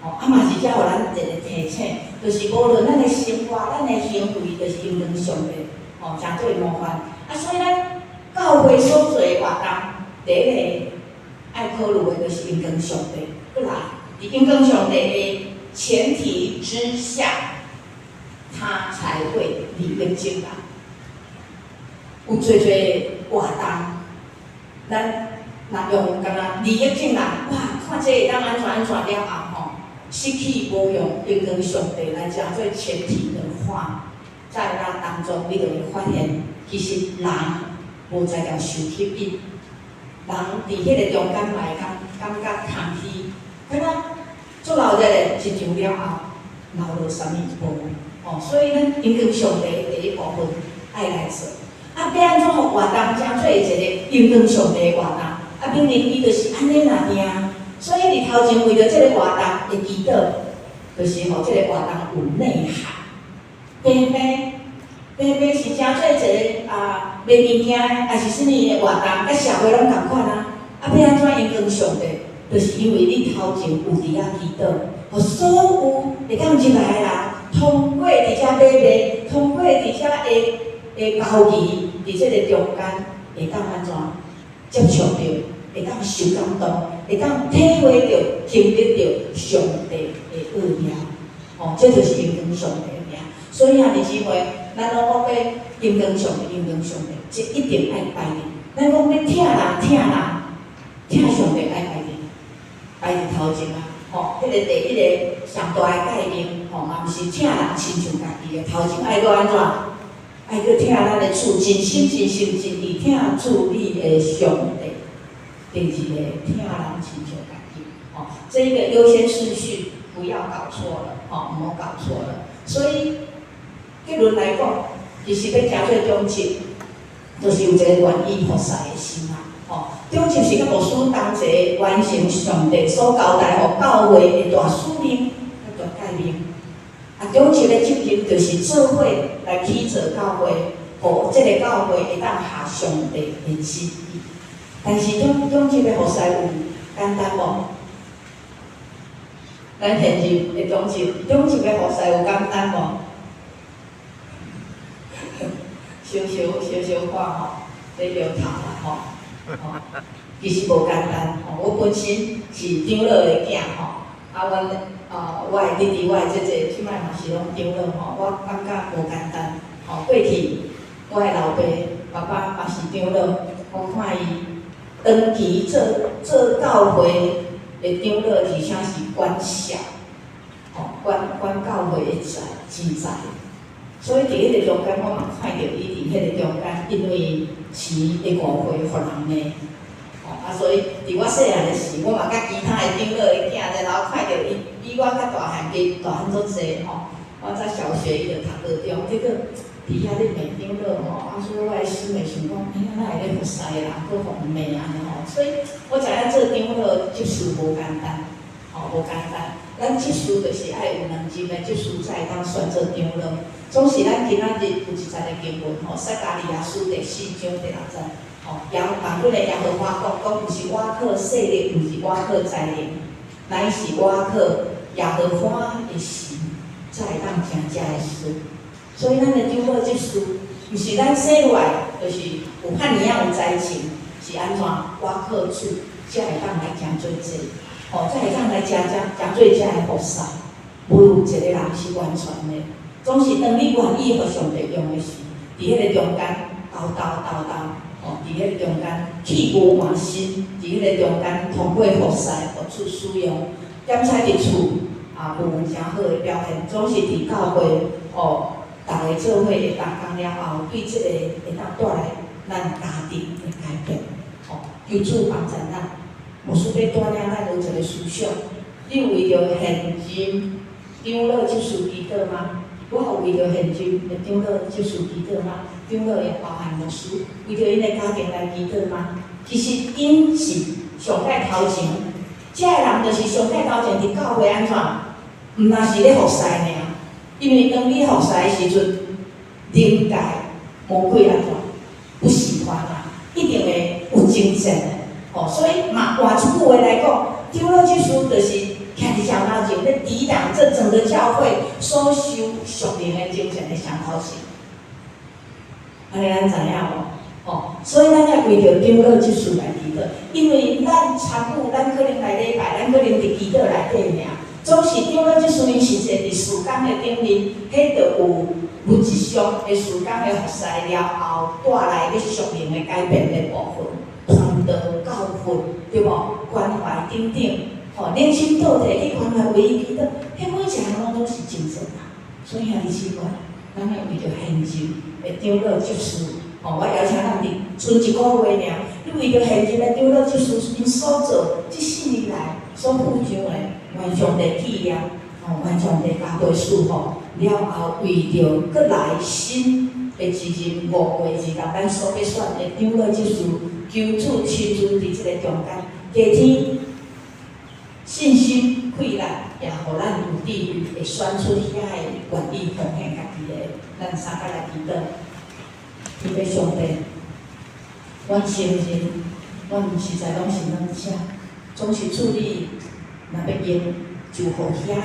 吼，啊嘛是遮予咱一个提醒，就是無論咱的生活、咱的行為，就是榮光上帝，吼，誠做模範。啊，所以咱教會所做的活動，第一个愛考慮的就是榮光上帝。閣來，佇榮光上帝的前提之下，他才會利益眾人。有濟濟活動，咱若用敢若利益眾人，哇，看這會當按怎按怎了後吼，失去無用榮光上帝來成做前提的話，在那當中，你就會發現，其實人無才調受吸引，人佇彼个中間嘛會感覺空虛，敢若做鬧熱的一場了後，留落啥物無？吼，所以咱榮光上帝第一部分愛來做。啊，欲按怎予活動成做一个榮光上帝的活動？啊，明明伊就是按呢爾定，所以佇頭前為著這个活動的祈禱，就是予這个活動有內涵。平平平平是成做一个啊賣物件的，抑是啥物的活動，佮社會攏仝款啊。啊，欲按怎榮光上帝？就是因為你頭前有佇遐祈禱，予所有會當入來的人，通過佇遮買賣，通過佇遮的的交易，佇這個中間會當按怎接觸著，會當受感動，會當體會著、經歷著上帝的奧妙。吼，這就是榮光上帝的名。所以兄弟姊妹，咱攏講欲榮光上帝，榮光上帝，這一定愛擺佇。咱講欲疼人，疼人，疼上帝愛擺佇，擺佇頭前啊！吼，彼個第一个上大的誡命，吼，嘛毋是疼人親像家己的，頭前愛閣按怎？愛閣疼咱的主，盡心盡性盡意疼主你的上帝。第二个，疼人親像家己，吼，這一个優先順序不要搞錯了，吼，毋好搞錯了。所以結論來講，其實欲成做長執，就是有一個願意服侍的心啊，吼。長執是佮牧師同齊完成上帝所交代予教會的大使命、大誡命。啊，長執的責任就是做伙來起造教會，予這个教會會當合上帝的旨意。但是長執的服侍有簡單無？咱現任的長執，長執的服侍有簡單無？小小小小看吼，咧搖頭啦吼，吼，其實無簡單吼。我本身是長老的囝吼，啊，阮啊，我的弟弟、我的姐姐，這擺嘛是攏長老吼。我感覺無簡單吼。過去我的老爸爸爸嘛是長老，我看伊長期做做教會的長老，而且是管社，吼，管管教會的財錢財。所以佇彼個中間，我嘛看著伊佇彼個中間，因為錢的誤會，予人罵，吼啊，所以佇我細漢的時，我嘛佮其他的長老的囝，然後看著伊比我較大漢，加大漢足濟吼。我才小學伊就讀高中，結果佇遐咧罵長老吼，啊，所以我的師妹想講，欸，哪會咧服侍人，閣予人罵按呢吼？所以我知影做長老執事無簡單，吼，無簡單。咱執事就是愛有兩任的執事才會當選做長老。總是咱今仔日有一節的經文吼，撒迦利亞書第四章第六節，吼，耶萬軍的耶和華講，講毋是倚靠勢力，毋是倚靠才能，乃是倚靠耶和華的神，才會當成這个事。所以咱的長老執事，毋是咱生落來就是有遐爾仔有才情，是按怎倚靠主，才會當來成做這。吼，才會當來食遮誠濟遮的服侍。無有一個人是完全的，總是當你願意予上帝用的時，佇彼個中間斗斗斗斗，吼，佇彼個中間去舊換新，佇彼個中間通過服侍，予主使用。檢采佇厝也無誠好的表現，總是佇教會吼，逐家做伙的同工了後，對這個會當帶來咱家庭的改變，吼，求主幫助咱。牧師欲帶領咱有一個思想，你有為著現今長老執事祈禱嗎？我有為著現今的長老執事祈禱嗎？長老也包含牧師，為著𪜶的家庭來祈禱嗎？其實𪜶是上蓋頭前，這个人就是上蓋頭前佇教會按怎？毋但是咧服侍爾，因為當你服侍的時陣，靈界魔鬼按怎？不喜歡啊，一定會有爭戰的。吼，所以嘛，換一句話來講，長老執事就是徛佇上頭前，咧抵擋這整個教會所受屬靈的爭戰的上頭前。按呢咱知影無？吼，所以咱愛為著長老執事來祈禱，因為咱參與，咱可能來禮拜，咱可能佇祈禱內底爾，總是長老執事𪜶實際佇事工的頂面，彼著有物質上的事工的服侍了後，帶來咧屬靈的改變的部分。傳道教訓，對無？關懷等等，吼，冷心倒退去關懷為伊祈禱，彼每一項攏總是真濟啦。所以兄弟姊妹，咱愛為著現今的長老執事，吼，我邀請咱佇賰一個月爾，你為著現今的長老執事𪜶所做這4年來所付上的，願上帝紀念，吼，願上帝加倍賜福，了後為著閣來新的一任5月2日，咱所欲選的長老執事。求主親自佇這个中間，加添信心、氣力，也予咱有智慧，會選出遐个願意奉獻家己的。咱三個來祈禱，天父上帝，阮承認，阮實在攏是軟弱，總是主你若欲用，就予遐个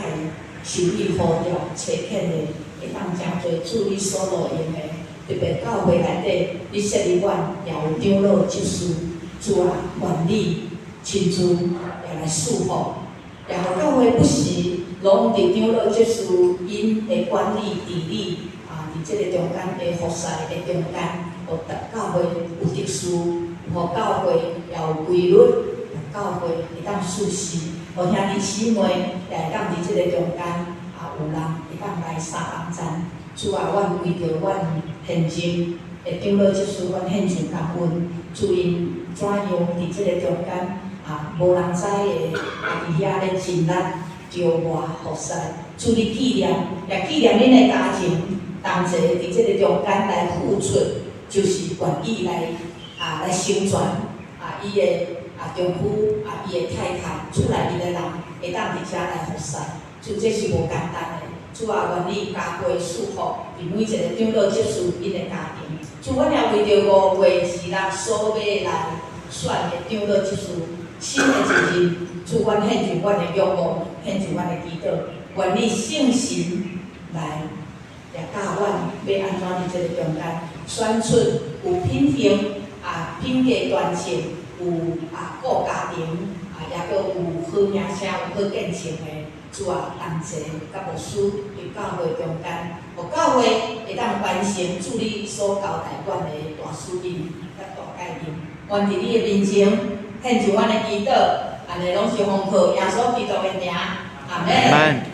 受你呼召、差遣的，會當誠濟主你所路用的。特別教會內底，你設立阮也有長老執事，主啊，願你親自也來賜福，也予教會不時攏佇長老執事𪜶的管理治理啊，佇這個中間的服侍的中間，予教會有秩序，予教會也有規律，予教會會當順時，予兄弟姊妹也會當佇這個中間啊，有人會當來相幫贊。主啊，阮為著阮現今的長老執事，阮獻上感恩。主𪜶怎樣佇這個中間啊，無人知的啊，佇遐咧盡力招活服侍。主你紀念，也紀念恁的家庭，同齊佇這個中間來付出，就是願意來啊來成全啊伊的啊丈夫啊伊的太太，厝內面的人會當佇遮來服侍。主這是無簡單的。主啊，願你加倍賜福佇每一個長老執事𪜶的家庭。主，阮也為著5月2日所欲來選的長老執事新的一任，主，阮獻上阮的仰望，獻上阮的祈禱，願你聖神來也教阮欲按怎佇這個中間選出有品行啊、品格端正、有啊顧家庭啊，抑閣有好名聲、有好見證的。主啊，同齊佮牧師佇教會中間，予教會會當完成主你所交代阮的大使命佮大誡命。願佇你的面前獻上阮的祈禱，按呢攏是奉靠耶穌基督的名，阿們。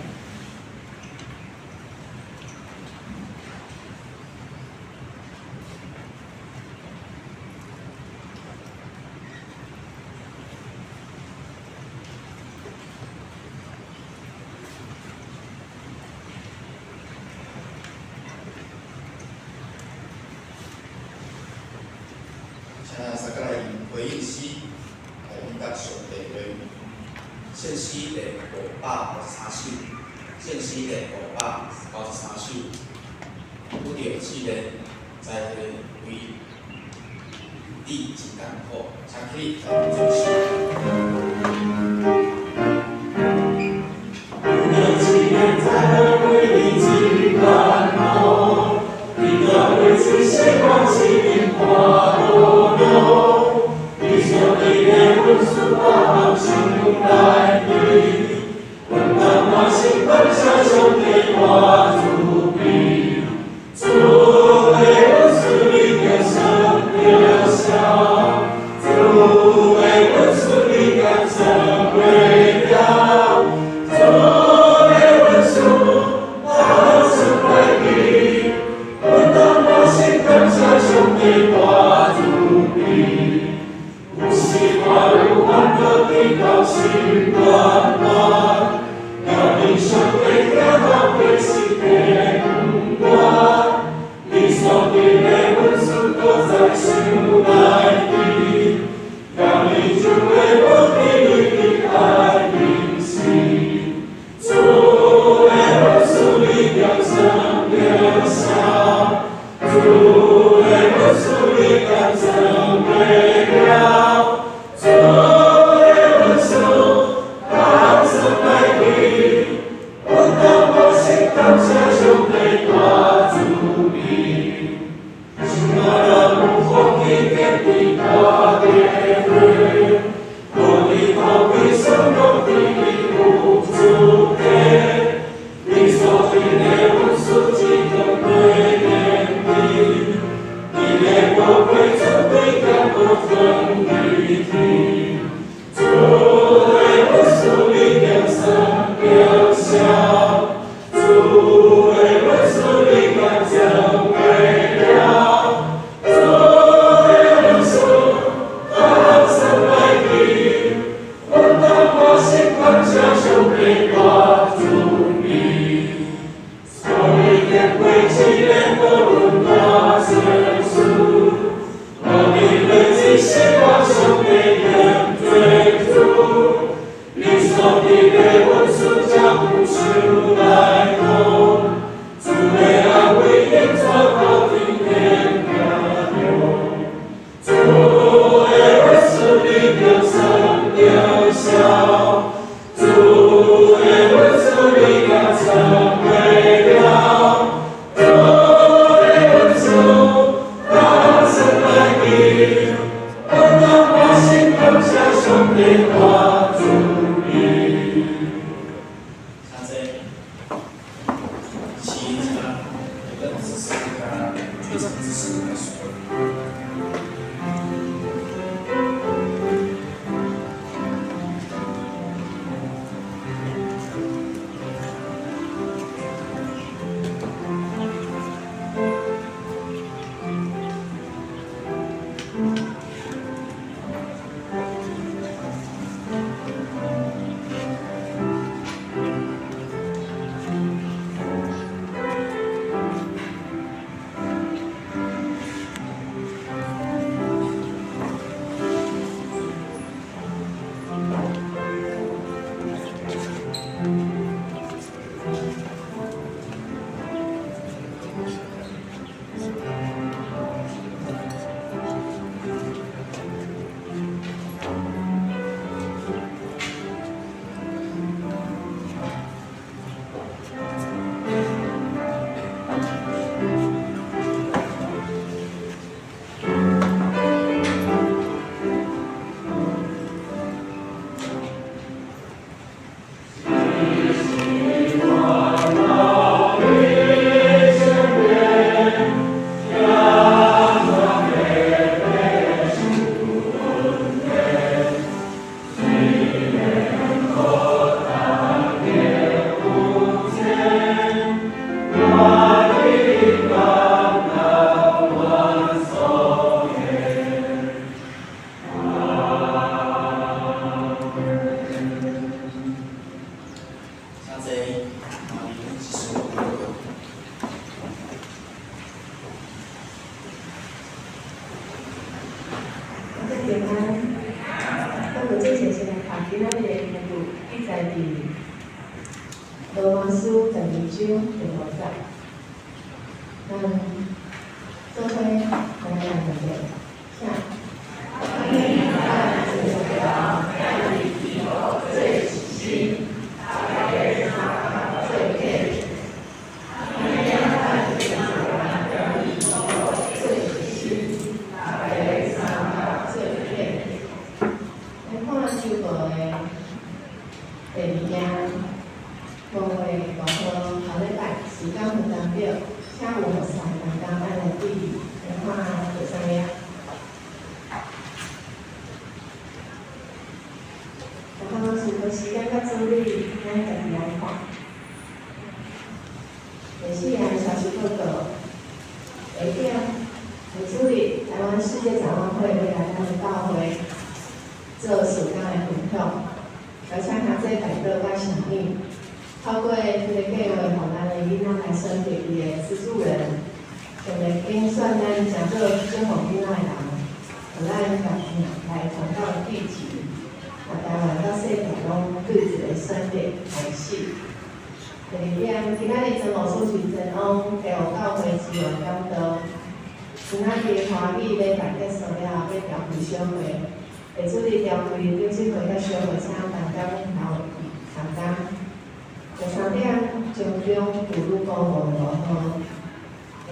請咱三個來用回應詩來應答上帝話語。獻詩第593首，獻詩第593首，拄著試煉，災禍為你真艱苦，請起立來做詩。拄著試煉，災禍為你真艱苦，你著為此習慣生命看路路，伫上帝的恩賜保護心內面，帝大慈悲，主的恩赐你着算著数，主的恩赐你敢算袂了，主的恩赐我算袂记，阮当满心感谢上帝大慈悲。有时我有烦恼直到心肝肝，若恁上帝疼痛的是地不愿，你所定的恩赐搁在心内底，让你就会无比你的爱珍惜。主的恩赐你着算著数，主的恩赐你敢算袂了，主的恩赐敢算袂记，阮当满心感谢上帝大慈悲。想若有福气建伫大地会，无伫土地算拢伫你有资格，你所定的恩赐只当过年年，你的宝贵准备兼无转离去。主的恩赐你着算著数，主的恩赐你敢算袂了，主的恩赐敢算袂记，阮当满心感谢上帝大慈悲。所以经过一个无论大善事，我伫日子生活上帝愿做主，你所定的恩赐才有手来托，主的安慰永带到天天中。主的恩赐你着算著数，主的恩赐你敢算袂了，主的恩赐敢算袂记，阮当满心感谢上帝大慈悲。请坐。请有个执事甲最长执事来说。请坐，啊，李执事报告。大家平安。咱有之前先來讀今仔日的經文，記載佇羅馬書12章第5節。咱做伙來念一遍，請。來看周報的第二頁，無會大號。請有服侍同工愛來注意，來看第三頁。然後隨著時間佮主理，咱家己來看。第四項消息報告，第一點，主理台灣世界展望會欲來咱的教會做事工的分享，邀請兄弟代禱佮響應，透過這个計畫，予咱的囡仔來選擇伊的資助人，上帝揀選咱誠做祝福囡仔的人，予咱共來傳到地球，啊，台灣佮世界攏對一个選擇開始。第二點，今仔日曾牧師是前往天后教會支援講道。今仔日華語禮拜結束了後，欲召開小會，會主日召開長執會佮小會，請同工留參加。第三點，中中婦女部5月5號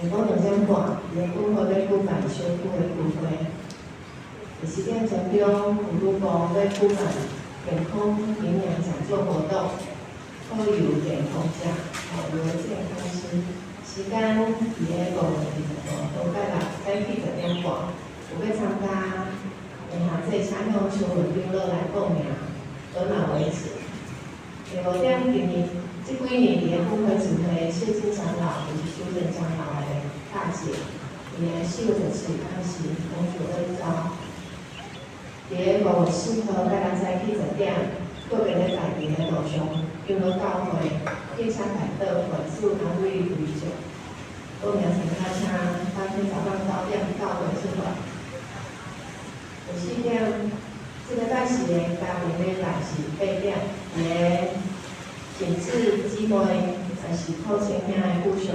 下晡2點半，佇咧本會欲舉辦小區的聚會。第四點，中中婦女部欲舉辦健康營養講座活動。好友健康食，好友健康吃。時間佇咧5月25號拜六早起10點半，有欲參加的兄弟，請向邱文長老來報名，額滿為止。第五點，今年這幾年佇咧本會聚會，謝金長老就是修正長老的大姐，佇咧4月17暗時蒙主恩召，佇咧5月4號拜六早起10點，個別禮拜佇咧路上。長老教會警察代禱會主安慰回救，報名參加，請當天早上9點教會出發。第四點，這个拜四的家庭禮拜是8點，佇咧景致姊妹也是朴清兄的故鄉。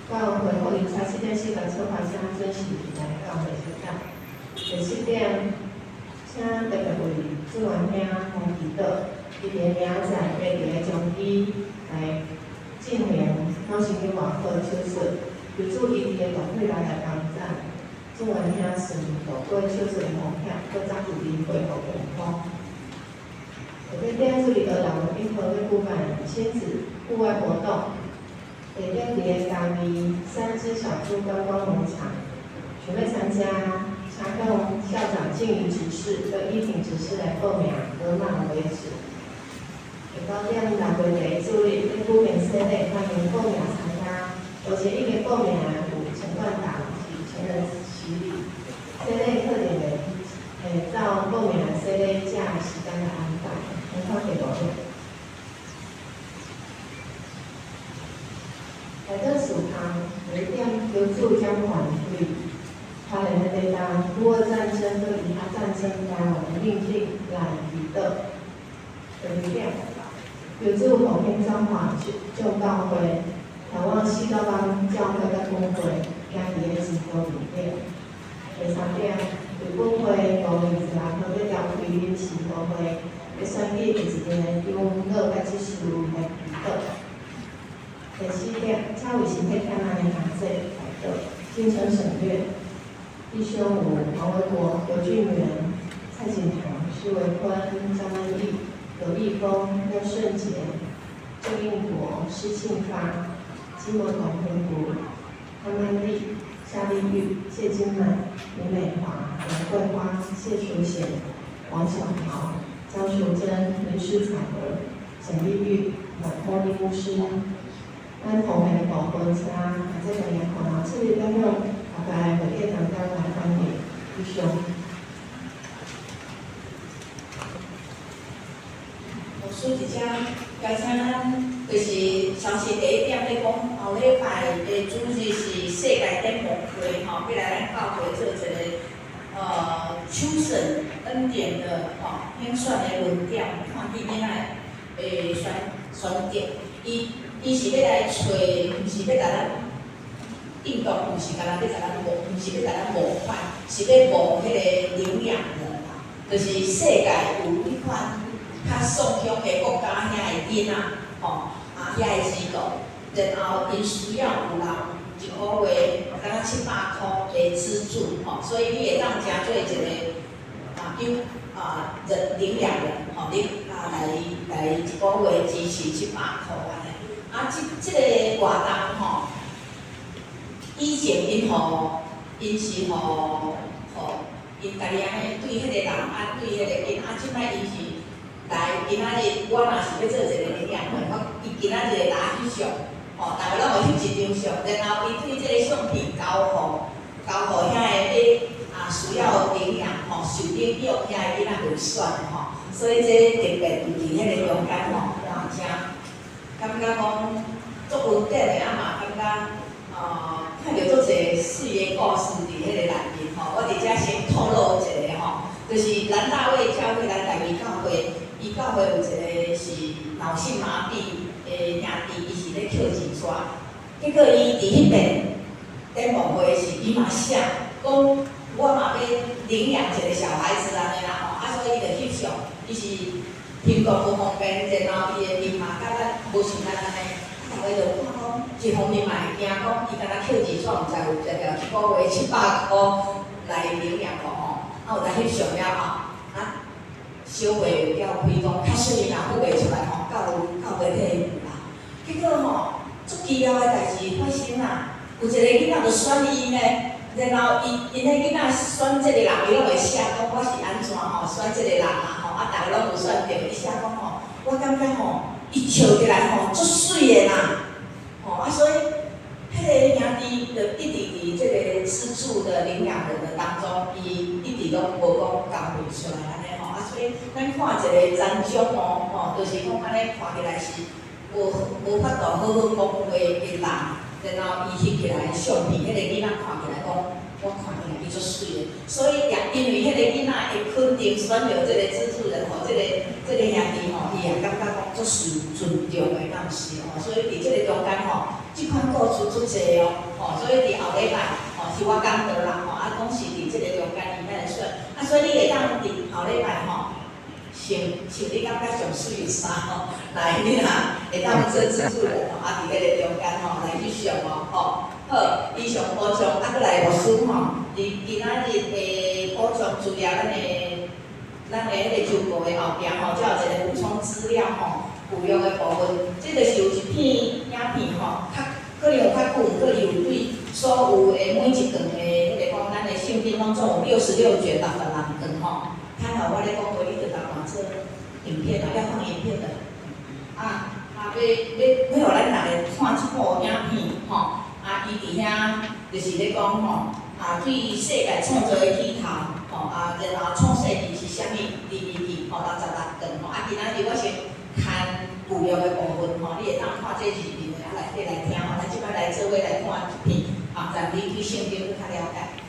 教會福音早7點40出發，請準時來教會出發。第七點，請特別為主元兄黃祈禱。伊佇明仔載欲佇咧中醫來進行腦神經外科手術，求主醫治的團隊來來幫贊，主元兄順利度過手術的風險，閣早日恢復健康。第八點，主日學老文號欲舉辦親子戶外活動，地點佇咧嘉義三只小豬觀光農場，想欲參加，請向校長靜怡執事佮依婷執事來報名，額滿為止。第九點，6月第一主日欲舉辦洗禮，歡迎報名參加。目前已經報名有陳冠達是成人洗禮，洗禮課程會照報名洗禮者時間來安排。來看第五點。代禱事項，第一點，求主掌權對花蓮的地動、烏俄戰爭佮以哈戰爭台灣的寧靜來祈禱。第二點，求主復興彰化眾教會，台灣四道邦教會佮本會行佇咧前途面頂。第三點，為本會5月26號欲召開臨時大會，欲選舉第一任的長老佮執事來祈禱。第四點，請為身體欠難的兄弟代禱，精神省略。弟兄有黃維國、劉俊元、蔡景堂、施維坤、張安義、劉義峰、廖順杰、鄭應國、施慶發、金摩同平谷、潘曼麗、夏麗玉、謝金滿、林美華、楊桂花、謝淑賢、王小桃、張淑珍、林施彩娥、沈麗玉、阮托尼牧師。咱奉獻的部分，請這個來看，次日點樣，後擺會議當中來歡迎以上。牧師佇遮邀請咱，就是相信第一點咧講，後禮拜的主日是世界展望會吼，欲來咱教會做一个秋審恩典的吼揀選的論點，看見囡仔的選選擇，伊是欲來揣，毋是欲共咱運動，毋是干焦欲共咱募，毋是欲共咱募款，是欲募彼个領養人啦。就是世界有彼款較喪鄉的國家遐的囡仔，吼，啊遐的機構，然後𪜶需要有人一个月敢若700箍的資助，吼，所以你會當成做一個啊有啊人領養人，吼，你啊來來一个月支持700箍按呢。啊，這個活動吼，以前𪜶吼，𪜶是予𪜶家己按呢對彼个人，啊對彼个囡，啊這擺𪜶是來今仔日，我若是欲做一个領養會，我伊今仔日會來翕相，吼，逐个攏會翕一張相，然後伊對這個相片交予遐个欲啊需要領養吼，受領養遐个囡仔去選的吼，所以這特別佇彼个中間吼，哇，誠感覺講足溫暖的，啊嘛感覺看著足濟媠的故事佇彼个內面吼，我佇遮先透露一下吼，就是咱大衛教會，咱台語教會。伊教會有一個是腦性麻痹的兄弟，伊是咧抾錢紙，結果伊佇彼遍展望會時，伊嘛寫講我嘛欲領養一個小孩子按呢啦吼，啊所以伊就翕相，伊是行動無方便，然後伊的面嘛佮咱無像咱按呢，啊逐家就看講，一方面嘛會驚講伊敢若抾錢紙，毋知有一條一個月700箍來領養無吼，啊有來翕相了後，啊。小會有叫開講，較細若付袂出來吼，教會替伊付啦。結果吼，足奇妙的代誌發生啦，有一個囡仔就選伊呢，然後伊𪜶彼囡仔選這個人，伊攏會寫講我是按怎吼，選這個人啊吼，啊逐家攏有選著，伊寫講吼，我感覺吼，伊笑起來吼足媠的啦，吼啊所以，彼個兄弟就一直佇這個資助的領養人的當中，伊一直攏無講交付出來按呢吼，啊所以咱看一個殘障哦，吼，就是講按呢看起來是無法度好好講話的人，然後伊翕起來相片，彼個囡仔看起來講，我看起來伊足媠的，所以也因為彼個囡仔的肯定選著這個資助人吼，這個兄弟吼，伊也感覺講足受尊重的，敢毋是吼？所以佇這個中間吼，這款故事足濟哦，吼，所以佇後禮拜吼是我講道啦吼，啊，講是佇這個中間伊來選，啊，所以你會當佇後禮拜吼，穿穿你感覺上媠的衫吼，來你若會當做資助人吼，啊，佇彼個中間吼來翕相哦，吼，好，以上補充，啊，閣來牧師吼，佇今仔日的補充資料，咱的彼個周報的後壁吼，才有一個補充資料吼，舊約的部分，這就是有一片影片吼，較可能有較久，毋過伊有對所有的每一卷的彼個講，咱的聖經攏總有66卷66卷吼。較好我咧講話，你就共換做影片啊，要放影片的。啊，欲欲予咱逐家看這部影片吼，啊，伊佇遐就是咧講吼，啊，對世界創造的起頭，吼，啊，然後創世記是啥物？利未記吼，66卷吼，啊，今仔日我先看舊約的部分吼，你會當看這二面的，啊，來綴來聽吼，咱這擺來做伙來看這片，啊，讓你對聖經閣較了解。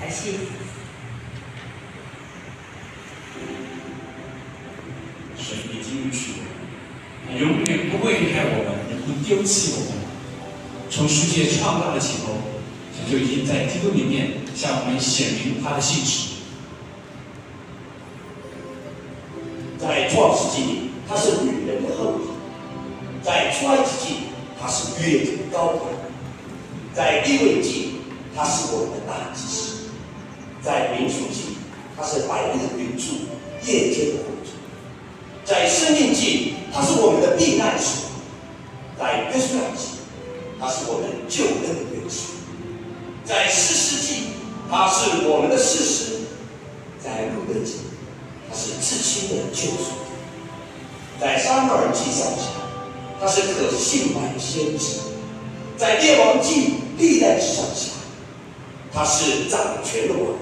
開始。神已經允許我們，永遠不會離開我們，也不丟棄我們。從世界創造的起頭，神就已經在基督裡面向我們顯明他的信實。在創世紀裡，他是女人的後裔；在出埃及記，他是約的羔羊；在利未記，他是我們的大祭司；在民數記，他是白日的雲柱，夜間的火柱；在申命記，他是我們的避難所；在約書亞記，他是我們救恩的元帥；在士師記，他是我們的士師；在路得記，他是至親的救贖者；在撒母耳記上，他是可信賴的先知；在列王記歷代志上下，他是掌權的王；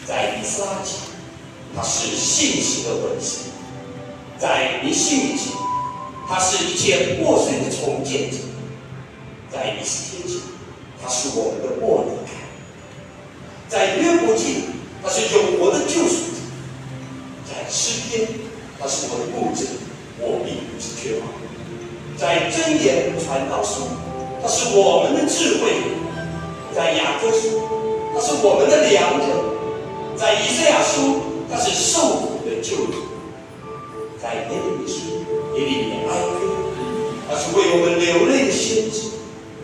在以斯拉記，他是信實的文士；在尼希米記，他是一切破碎的重建者；在以斯帖記，他是我們的末底改；在約伯記，他是永活的救贖者；在詩篇，他是我的牧者，我必不致缺乏；在箴言傳道書，他是我們的智慧；在雅歌書，他是我們的良人；在以賽亞書，他是受苦的救主；在耶利米書，耶利米哀歌，他是為我們流淚的先知；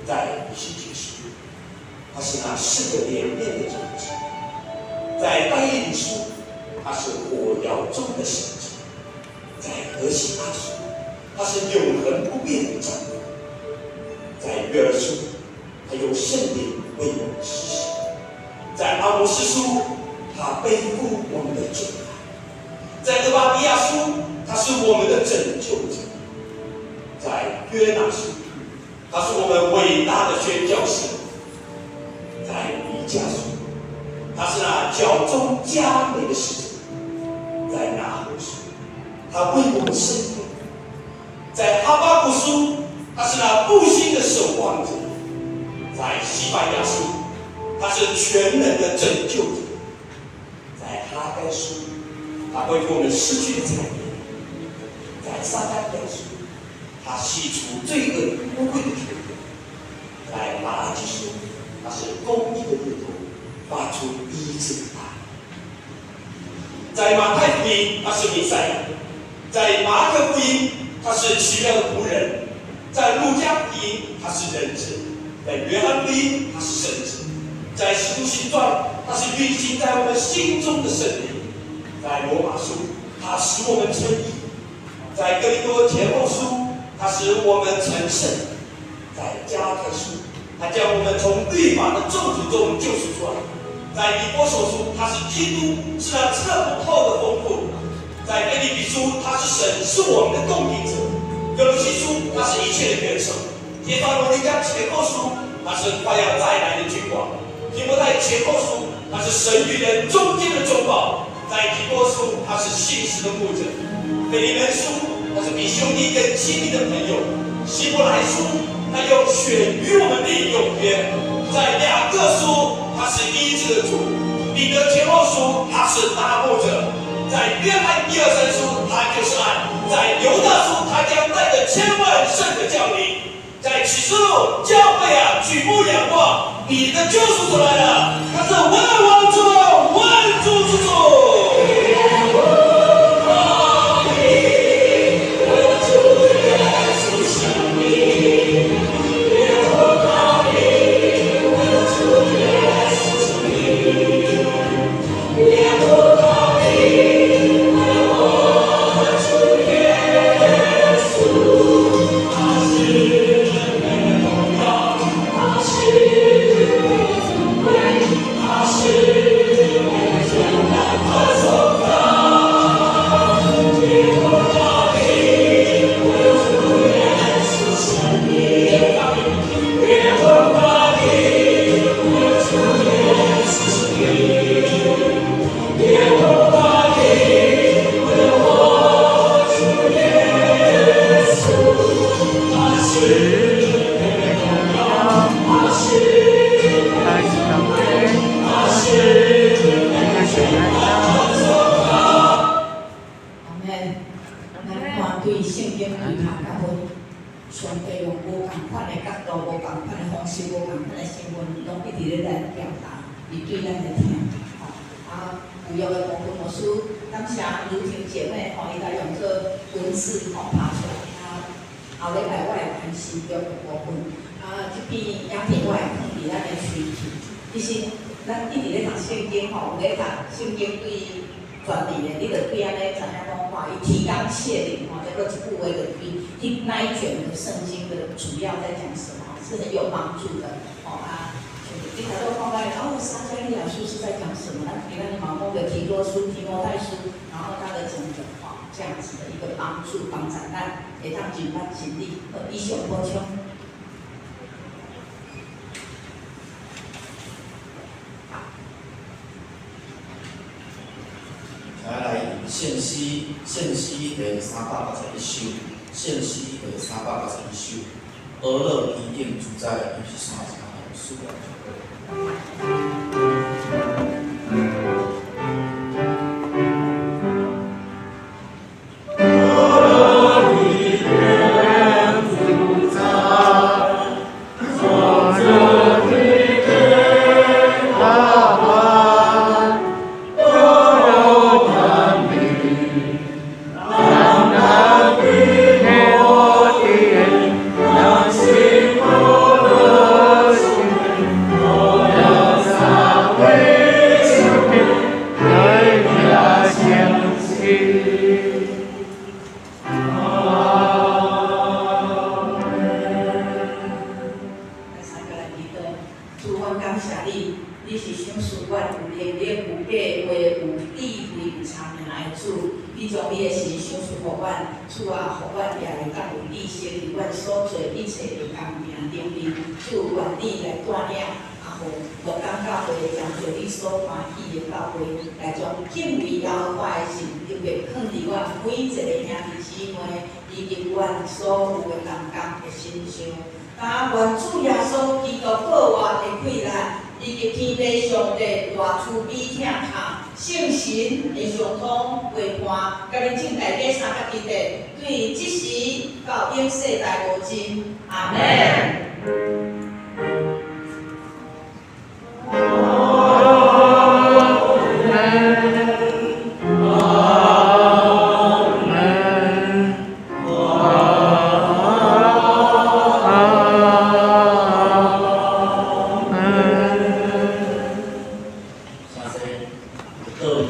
在以西結書，他是那四個臉面的種子；在但以理書，他是火窯中的先知；在何西阿書，他是永恆不變的丈夫；在約珥書，他用聖靈為我們施洗；在阿摩司書，他背負我們的罪；在俄巴底亞書，他是我們的拯救者；在約拿書，他是我們偉大的宣教士；在彌迦書，他是那教中佳美的使者；在拿鴻書，他為我們伸冤；在哈巴谷書，他是那復興的守望者；在西番雅書，他是全能的拯救者；在哈該書，他恢復我們失去的產業；在撒迦利亞書，他洗除罪惡污穢的權柄；在瑪拉基書，他是公義的日頭，發出醫治的大能；在馬太福音，他是彌賽亞；在馬可福音，他是奇妙的僕人；在路加福音，他是人子；在約翰福音，他是聖子；在使徒行傳，他是運行在我們心中的聖靈；在羅馬書，他使我們稱義；在哥林多前後書，他使我們成聖；在加太書，他將我們從律法的咒詛中救贖出來；在以弗所書，他是基督，是那測不透的豐富；在腓立比書，他是神，是我們的供應者；歌羅西書，他是一切的元首；帖撒羅尼迦前後書，他是快要再來的君王；提摩太前後書，他是神與人中間的中保；在提多書，他是信實的牧者；腓利門書，他是比兄弟更親密的朋友；希伯來書，他用血與我們立永約；在雅各書，他是醫治的主；彼得前後書，他是大牧者；在約翰一二三書，他就是愛；在猶大書，他將帶着千萬聖者降臨；在啟示錄，教會啊，舉目仰望，你的救贖主來了，他是萬王之王，萬主之主。阿們。咱看對聖經對讀甲分，上帝用無仝款的角度、無仝款的方式、無仝款的身份，攏一直咧來表達，伊對咱的疼。吼，啊，舊約的部分，牧師感謝如婷姐妹吼，伊來用做文字吼拍出來。啊，後禮拜我會談新約的部分。啊，這篇影片我會放佇咱的群組。其實咱一直咧讀聖經吼，有咧讀聖經對專利的，你就對按呢知影講，哇，伊提綱挈領吼，這個一句話就對，聽那一卷的聖經的主要在講什麼，是很有幫助的。吼啊，你頭拄講到哦，撒迦利亞書是在講什麼？咱其咱嘛講的提多書、提摩太書，然後它的整個吼這樣子的一個幫助，幫助咱會當認捌真理。好，以上補充。來聖詩，聖詩第381首，聖詩第381首，阿樂基頂主宰，伊是山上的主。我啊，予阮也會當有知識佇阮所做一切的工行頂面。主，願你來帶領，啊，予鹿港教會將做你所歡喜的教會，來將敬畏耶和華的心特別放佇阮每一个兄弟姊妹以及阮所有的同工的身上。啊，願主耶穌基督復活的氣力，以及天父上帝大慈悲疼痛、聖神的相通陪伴，共恁眾大家三甲基地，對這時到永世代無盡。阿們。三生，倒去。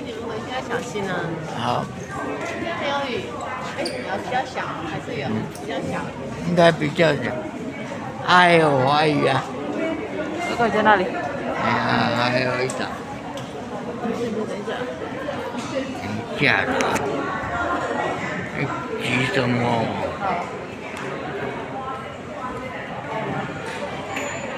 你們回去要小心啊！好，今天沒有雨，哎，比較小，還是有比較小。應該比較小。哎呦，懷疑啊！哥哥在那裡？哎呀，還有一張。等一下。等一下啦，急什麼？好。